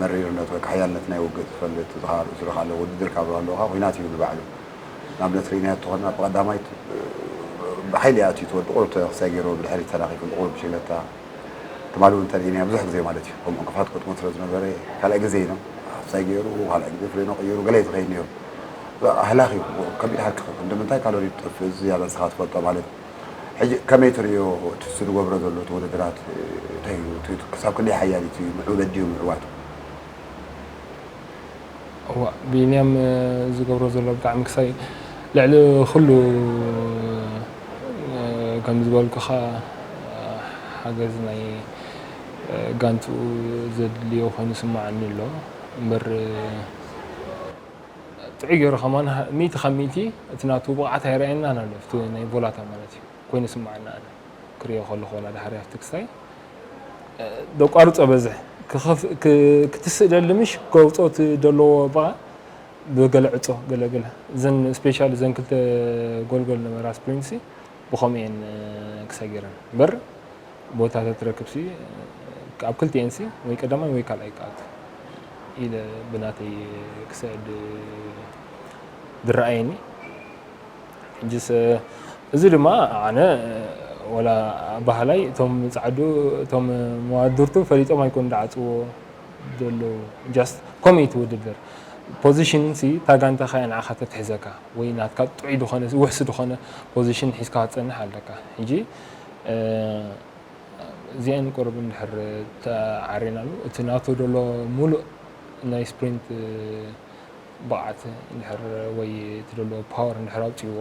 መሪርነት ወይ ሓያልነት ናይ ውግእ ዝፈልጥ እዚ ከዓ ርእሱ ዝኸኣለ ውድድር ካብ ዝሃለዎ ከዓ ኲናት እዩ ንባዕሉ ንኣብነት ርኢናዮ እንተኾንና ብቐዳማይት ብሓይሊ ኣትዩ እቲ ወዲ ቁሩብ ተኽሳይ ገይርዎ ብድሕሪት ተላኺፉ ንቁሩብ ብሽግለታ ትማሊ እውን እንተርኢናዮ ብዙሕ ግዜ ማለት እዩ ከምኡ ዕንቅፋት ገጥሞ ስለ ዝነበረ ካልኣይ ግዜ ኢና ተኽሳይ ገይሩ ካልኣይ ግዜ ፍሬኖ ቀይሩ ገለ እዩ ዝኸይድ ነይሩ ኣህላኽ እዩ ከቢድ ሓቂ ከምዚ ምንታይ ካሎሪ ትጠፍእ እዚ ዝያዳ ንስኻ ትፈልጦ ማለት እዩ ሕጂ ከመይ ትርእዮ እቲ እሱ ዝገብሮ ዘሎ እቲ ውድድራት እንታይ እዩ እቲ ክሳብ ክንደይ ሓያል እዩ እቲ ምዕውለት ድዩ ምዕዋት እዋ ቢንያም ዝገብሮ ዘሎ ብጣዕሚ ክሳይ ልዕሊ ኩሉ ከም ዝበልኩኻ ሓገዝ ናይ ጋንትኡ ዘድልዮ ኮይኑ ስምዓኒ ኣሎ እምበር ጥዑይ ገይሩ ከማን ሚእቲ ካብ ሚእቲ እቲ ናቱ ብቕዓት ኣይረኣየናን ኣሎ ኣብቲ ናይ ቮላታ ማለት እዩ ኮይኑ ስምዓኒ ኣነ ክሪኦ ከለኹ ወላ ድሓር ኣብቲ ክስታይ ደቋርፆ በዝሕ ክትስእ ደሊ ምሽ ከውፅኦ ዘለዎ በቓ ብገለ ዕፆ ገለገለ እዘን ስፔሻል እዘን ክልተ ጎልጎል ነበራ ስፕሪንትሲ ብኸምኡ እየን ክሳይ ገይረን እምበር ቦታ ተትረክብሲ ኣብ ክልቲኤንሲ ወይ ቀዳማይ ወይ ካልኣይ ክኣቱ ኢለ ብናተይ ክስዕድ ዝረኣየኒ ሕጅስ እዚ ድማ ኣነ ወላ ባህላይ እቶም ፃዕዱ እቶም መዋድርቱ ፈሊጦም ኣይኮኑ ዝዓፅዎ ዘለዉ just ኮሚት ውድድር position ሲ እታ ጋንታኻ እያ ንዓኻ ተትሕዘካ ወይ ናትካ ጥዑይ ዝኾነ ውሕስ ዝኾነ position ሒዝካ ክትፀንሕ ኣለካ ሕጂ እዚአን ቁሩብ እንድሕር ተዓሪናሉ እቲ ናቱ ዘሎ ሙሉእ ናይ ስፕሪንት ብቕዓት እንድሕር ወይ እቲ ዘለዎ ፓወር እንድሕር ኣውፅእዎ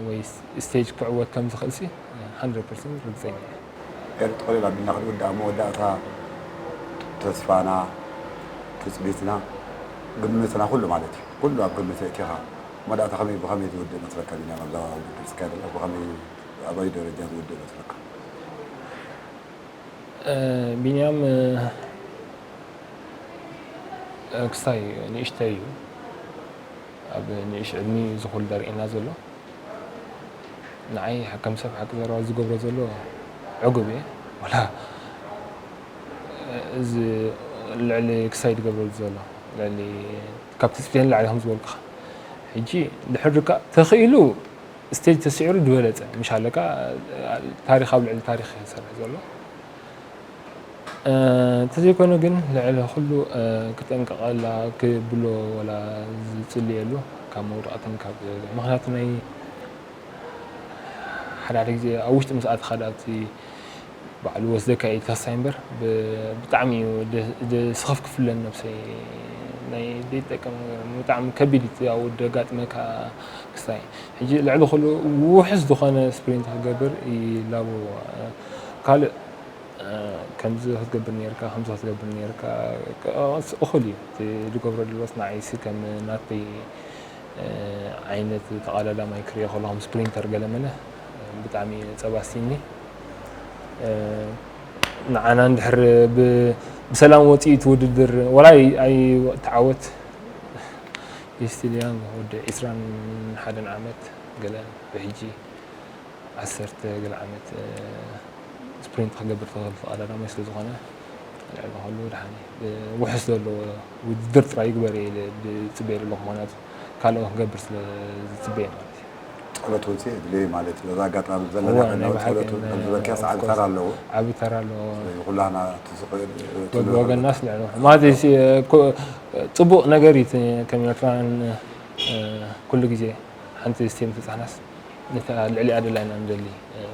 ወይ ስቴጅ ክዕወት ከም ዝኽእል ሲ 100% ርግፀኛ እየ። ኤርትራ ናብ ቢልና ክንውድእ ኣብ መወዳእታ ተስፋና ትፅቢትና ግምትና ኩሉ ማለት እዩ ኩሉ ኣብ ግምት የእቲኻ መወዳእታ ከመይ ብኸመይ ዝውድእ መስለካ ቢና ኣብዛ ውድድር ዝካየድ ብኸመይ ኣበይ ደረጃ ዝውድእ መስለካ ቢንያም ክስታይ ንእሽተይ እዩ ኣብ ንእሽ ዕድሚ ዝኹል ደርኤና ዘሎ ንዓይ ከም ሰብ ሓቂ ዘረባ ዝገብሮ ዘሎ ዕጉብ እየ ወላ እዚ ልዕሊ ክሳይ ዝገብረሉ ዘሎ ልዕሊ ካብ ትፅቢተይ ንላዕሊ ከም ዝበልኩኻ ሕጂ ድሕር ድካ ተኽኢሉ ስቴጅ ተስዒሩ ዝበለፀ ምሽ ኣለካ ታሪኽ ኣብ ልዕሊ ታሪኽ ይሰርሕ ዘሎ እንተዘይኮነ ግን ልዕሊ ኩሉ ክጠንቀቐላ ክብሎ ወላ ዝፅልየሉ ካብ መውደቕትን ካብ ምክንያቱ ናይ ሓደ ሓደ ግዜ ኣብ ውሽጢ ምስ ኣትኻ ዳኣ እቲ ባዕሉ ወስደካ እዩ ተኸሳይ እምበር ብጣዕሚ እዩ ስኽፍ ክፍለን ነብሰይ ናይ ዘይጠቀም ነገር ብጣዕሚ ከቢድ እቲ ኣብኡ ደጋጥመካ ክስታይ ሕጂ ልዕሊ ኩሉ ውሕስ ዝኾነ ስፕሪንት ክገብር ይላቦ ካልእ ከምዚ ክትገብር ነርካ ከምዚ ክትገብር ነርካ እኹል እዩ ዝገብሮ ድልወስ ንዓይሲ ከም ናተይ ዓይነት ተቓዳዳማይ ክሪኦ ከለኹም ስፕሪንተር ገለ መለ ብጣዕሚ ጸባሲኒ ንዓና እንድሕር ብሰላም ወፂኡ እቲ ውድድር ወላ ኣይተዓወት ዩስቲልያን ወዲ ዕስራን ሓደን ዓመት ገለ ብሕጂ ዓሰርተ ገለ ዓመት ስፕሪንት ክገብር ተኽእል ተቓዳዳማይ ስለ ዝኾነ ልዕሊ ከሉ ድሓኒ ውሕስ ዘለዎ ውድድር ጥራይ ይግበር እየ ዝፅበየ ዘለኹ ምክንያቱ ካልኦ ክገብር ስለ ዝፅበየ ማለት እዩ። ጸሎት እውን የድልዮ ማለት እዩ። በዛ ኣጋጣሚ ዘለና እወ፣ ናይ ከለዉ ብሓቂ ጸሎት እውን ናይ- ከም ዝበልካዮ of ዓቢ course። ተራ ኣለዎ። ዓቢ ተራ ኣለዎ። ስለዚ ኩላህና እቲ ዝኽእል በብወገናስ ልዕሊ ማለት እዩ፣ ሲ- ኮ- ጽቡቕ ነገር እዩ እቲ ከም ኤርትራውያን እ፣ ኩሉ ግዜ ሓንቲ ስቴም ተጻሕናስ ነታ ልዕሊኣ ደላ ኢና ንደሊ እ፣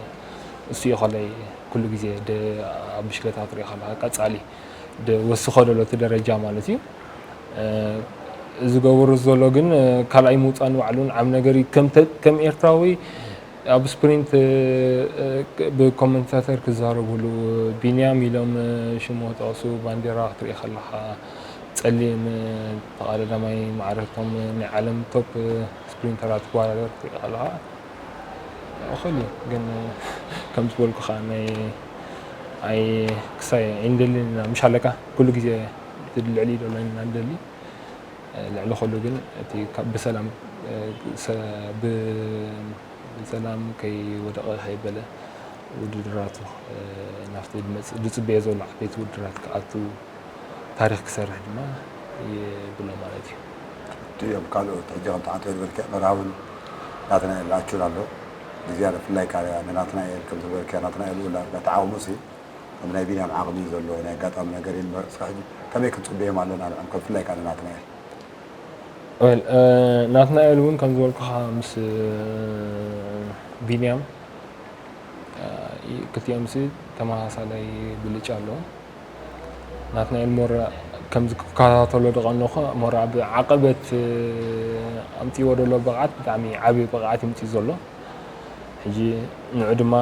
እሱ እዩ ከለይ ኩሉ ግዜ ደ- ኣብ ብሽክለታ ክትሪኦ ከለኻ ቀጻሊ ደ- ወስኾ ደሎ እቲ ደረጃ ማለት እዩ። ዝገብሩ ዘሎ ግን ካልኣይ ምውፃእ ንባዕሉ ንዓብ ነገር እዩ። ከም ኤርትራዊ ኣብ ስፕሪንት ብኮመንታተር ክዛረብሉ ቢንያም ኢሎም ሽሙ ክጠቕሱ ባንዴራ ክትርኢ ከለኻ ፀሊም ተቓዳዳማይ ማዕረቶም ናይ ዓለም ቶፕ ስፕሪንተራት ክወዳደር ክትርኢ ከለኻ እኽእል እዩ ግን ከም ዝበልኩኻ ናይ ኣይ ክሳይ ኣይንደልን ኢና ምሽ ኣለካ ኩሉ ግዜ እቲ ልዕሊ ኢዶና ኢና ንደሊ ልዕሊ ኩሉ ግን እቲ ብሰላም ብሰላም ከይወደቐ ከይበለ ውድድራቱ ናብቲ ዝፅበዮ ዘሎ ዓበይቲ ውድድራት ክኣቱ ታሪኽ ክሰርሕ ድማ ይብሎ ማለት እዩ። እዮም ካልኦት ሕጂ ከም ተዓንቶ ዝበልከ መርሃውን ናትናኤል ኣቹር ኣሎ ግዜ ብፍላይ ከዓ ንናትናኤል ከም ዝበልከ ናትናኤል እውን ተዓቕሙ ሲ ከም ናይ ቢንያም ዓቕሚ እዩ ዘለዎ ናይ ኣጋጣሚ ነገር እዩ ንበር እስካ ሕጂ ከመይ ክንፅበዮም ኣለና ንዕም ከም ብፍላይ ከዓ ንናትናኤል ወል ናትናኤል እውን ከም ዝበልኩኻ ምስ ቢንያም ክልቲኦም ሲ ተመሳሳላይ ብልጫ ኣለዎም ናትናኤል ሞራ ከምዚ ክከታተሎ ደቐንኹ ሞራ ብዓቐበት ኣምፅዎ ዘሎ ብቕዓት ብጣዕሚ ዓብዪ ብቕዓት ይምፅእ ዘሎ ሕጂ ንዑ ድማ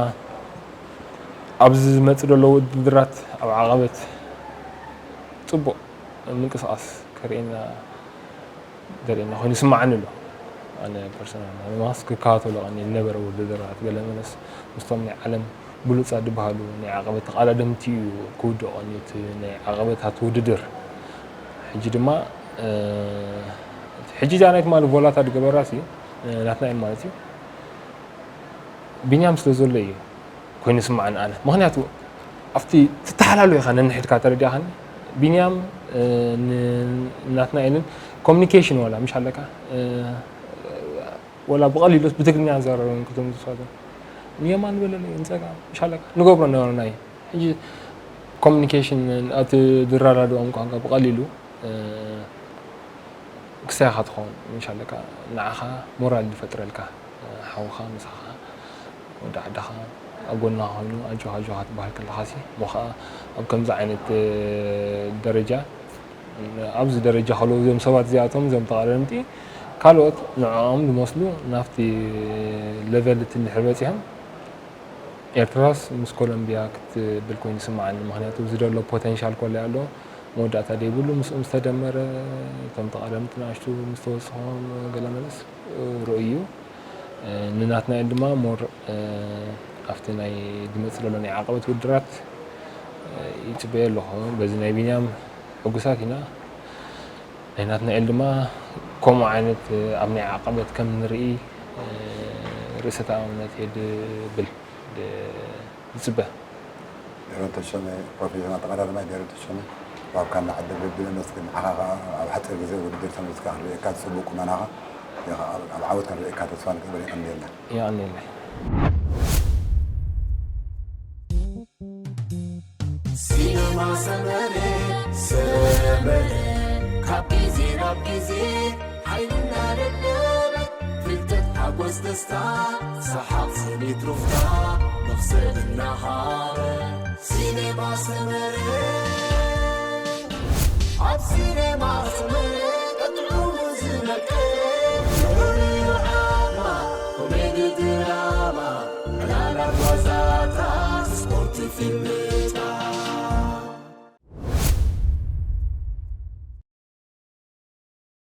ኣብዚ ዝመፅእ ዘሎ ውድድራት ኣብ ዓቐበት ፅቡቕ ምንቅስቃስ ከርእየና ዘርእየና ኮይኑ ይስማዓኒ ኣሎ ኣነ ፐርሰናል ማለት ክከታተሎ ቀኒ ዝነበረ ውድድራት ገለ መለስ ምስቶም ናይ ዓለም ብሉፃት ዝበሃሉ ናይ ዓቐበት ተቓዳደምቲ እዩ ክውድኦ ቀኒ እቲ ናይ ዓቐበታት ውድድር ሕጂ ድማ ሕጂ እዚኣ ናይ ትማሊ ቮላታ ዝገበራ ሲ ናትና እየን ማለት እዩ ቢንያም ስለ ዘሎ እዩ ኮይኑ ይስማዓኒ ኣነ ምክንያቱ ኣብቲ ትተሓላሉ ኢኻ ነንሕድካ ተረዲእኻኒ ቢንያም ናትናኤልን ኮሚኒኬሽን ዋላ ምሽ ኣለካ ወላ ብቐሊሉስ ብትግርኛ ዘረረውን ክቶም ዝፋትን ንየማን በለለይ ንፀጋ ምሽ ኣለካ ንገብሮ ነበርና እዩ ሕጂ ኮሚኒኬሽን ኣብቲ ዝረዳድኦም ቋንቋ ብቐሊሉ ክሳይኻ ትኸውን ምሽ ኣለካ ንዓኻ ሞራል ዝፈጥረልካ ሓውኻ ምሳኻ ወዲ ዓድኻ ኣብ ጎንኻ ኮይኑ ኣጆኻ ኣጆኻ ትበሃል ከለኻሲ እሞ ከዓ ኣብ ከምዚ ዓይነት ደረጃ ኣብዚ ደረጃ ከለዉ እዞም ሰባት እዚኣቶም እዞም ተቓደምቲ ካልኦት ንዕኦም ዝመስሉ ናብቲ ለቨል እቲ እንድሕር በፂሖም ኤርትራስ ምስ ኮሎምቢያ ክትብል ኮይኑ ይስምዓኒ ምክንያቱ እዚ ዘሎ ፖተንሻል ኮለይ ኣሎ መወዳእታ ደይብሉ ምስኦም ዝተደመረ እቶም ተቓደምቲ ንኣሽቱ ምስ ተወስኾም ገለ መለስ ርእዩ ንናትናኤል ድማ ሞር ኣብቲ ናይ ዝመፅእ ዘሎ ናይ ዓቐበት ውድራት ይፅበየ ኣለኹ በዚ ናይ ቢንያም ሕጉሳት ኢና ናይ ናትናኤል ድማ ከምኡ ዓይነት ኣብ ናይ ዓቐበት ከም ንርኢ ርእሰ ተኣማምነት የድብል ዝፅበ ሜሮን ተሾመ ፕሮፌሽናል ተቐዳዳማይ ሜሮን ተሾመ ባብካ እናዓደል በቢሉ ነስግን ንዓኻ ከዓ ኣብ ሓፂር ግዜ ውድድር ተመልስካ ክንርእየካ ዝፅቡቅ ቁመናኻ ኣብ ዓወት ክንርእየካ ተስፋ ንገብር የቐንየልና የቐንየልና ሲነማ ሰመረ ሰመረ ካብ ግዜ ናብ ግዜ ሓይልና ደለበ ፍልጠት ሓጎስ ደስታ ሰሓቕ ስኒት ሩፍታ መኽሰብ እናሃበ ሲኔማ ሰመረ ኣብ ሲኔማ ሰመረ ቀጥዑሙ ዝነቀ ፍሉይ ዓማ ኮሜዲ ድራማ ዕላላት ዋዛታት ስፖርት ፊልም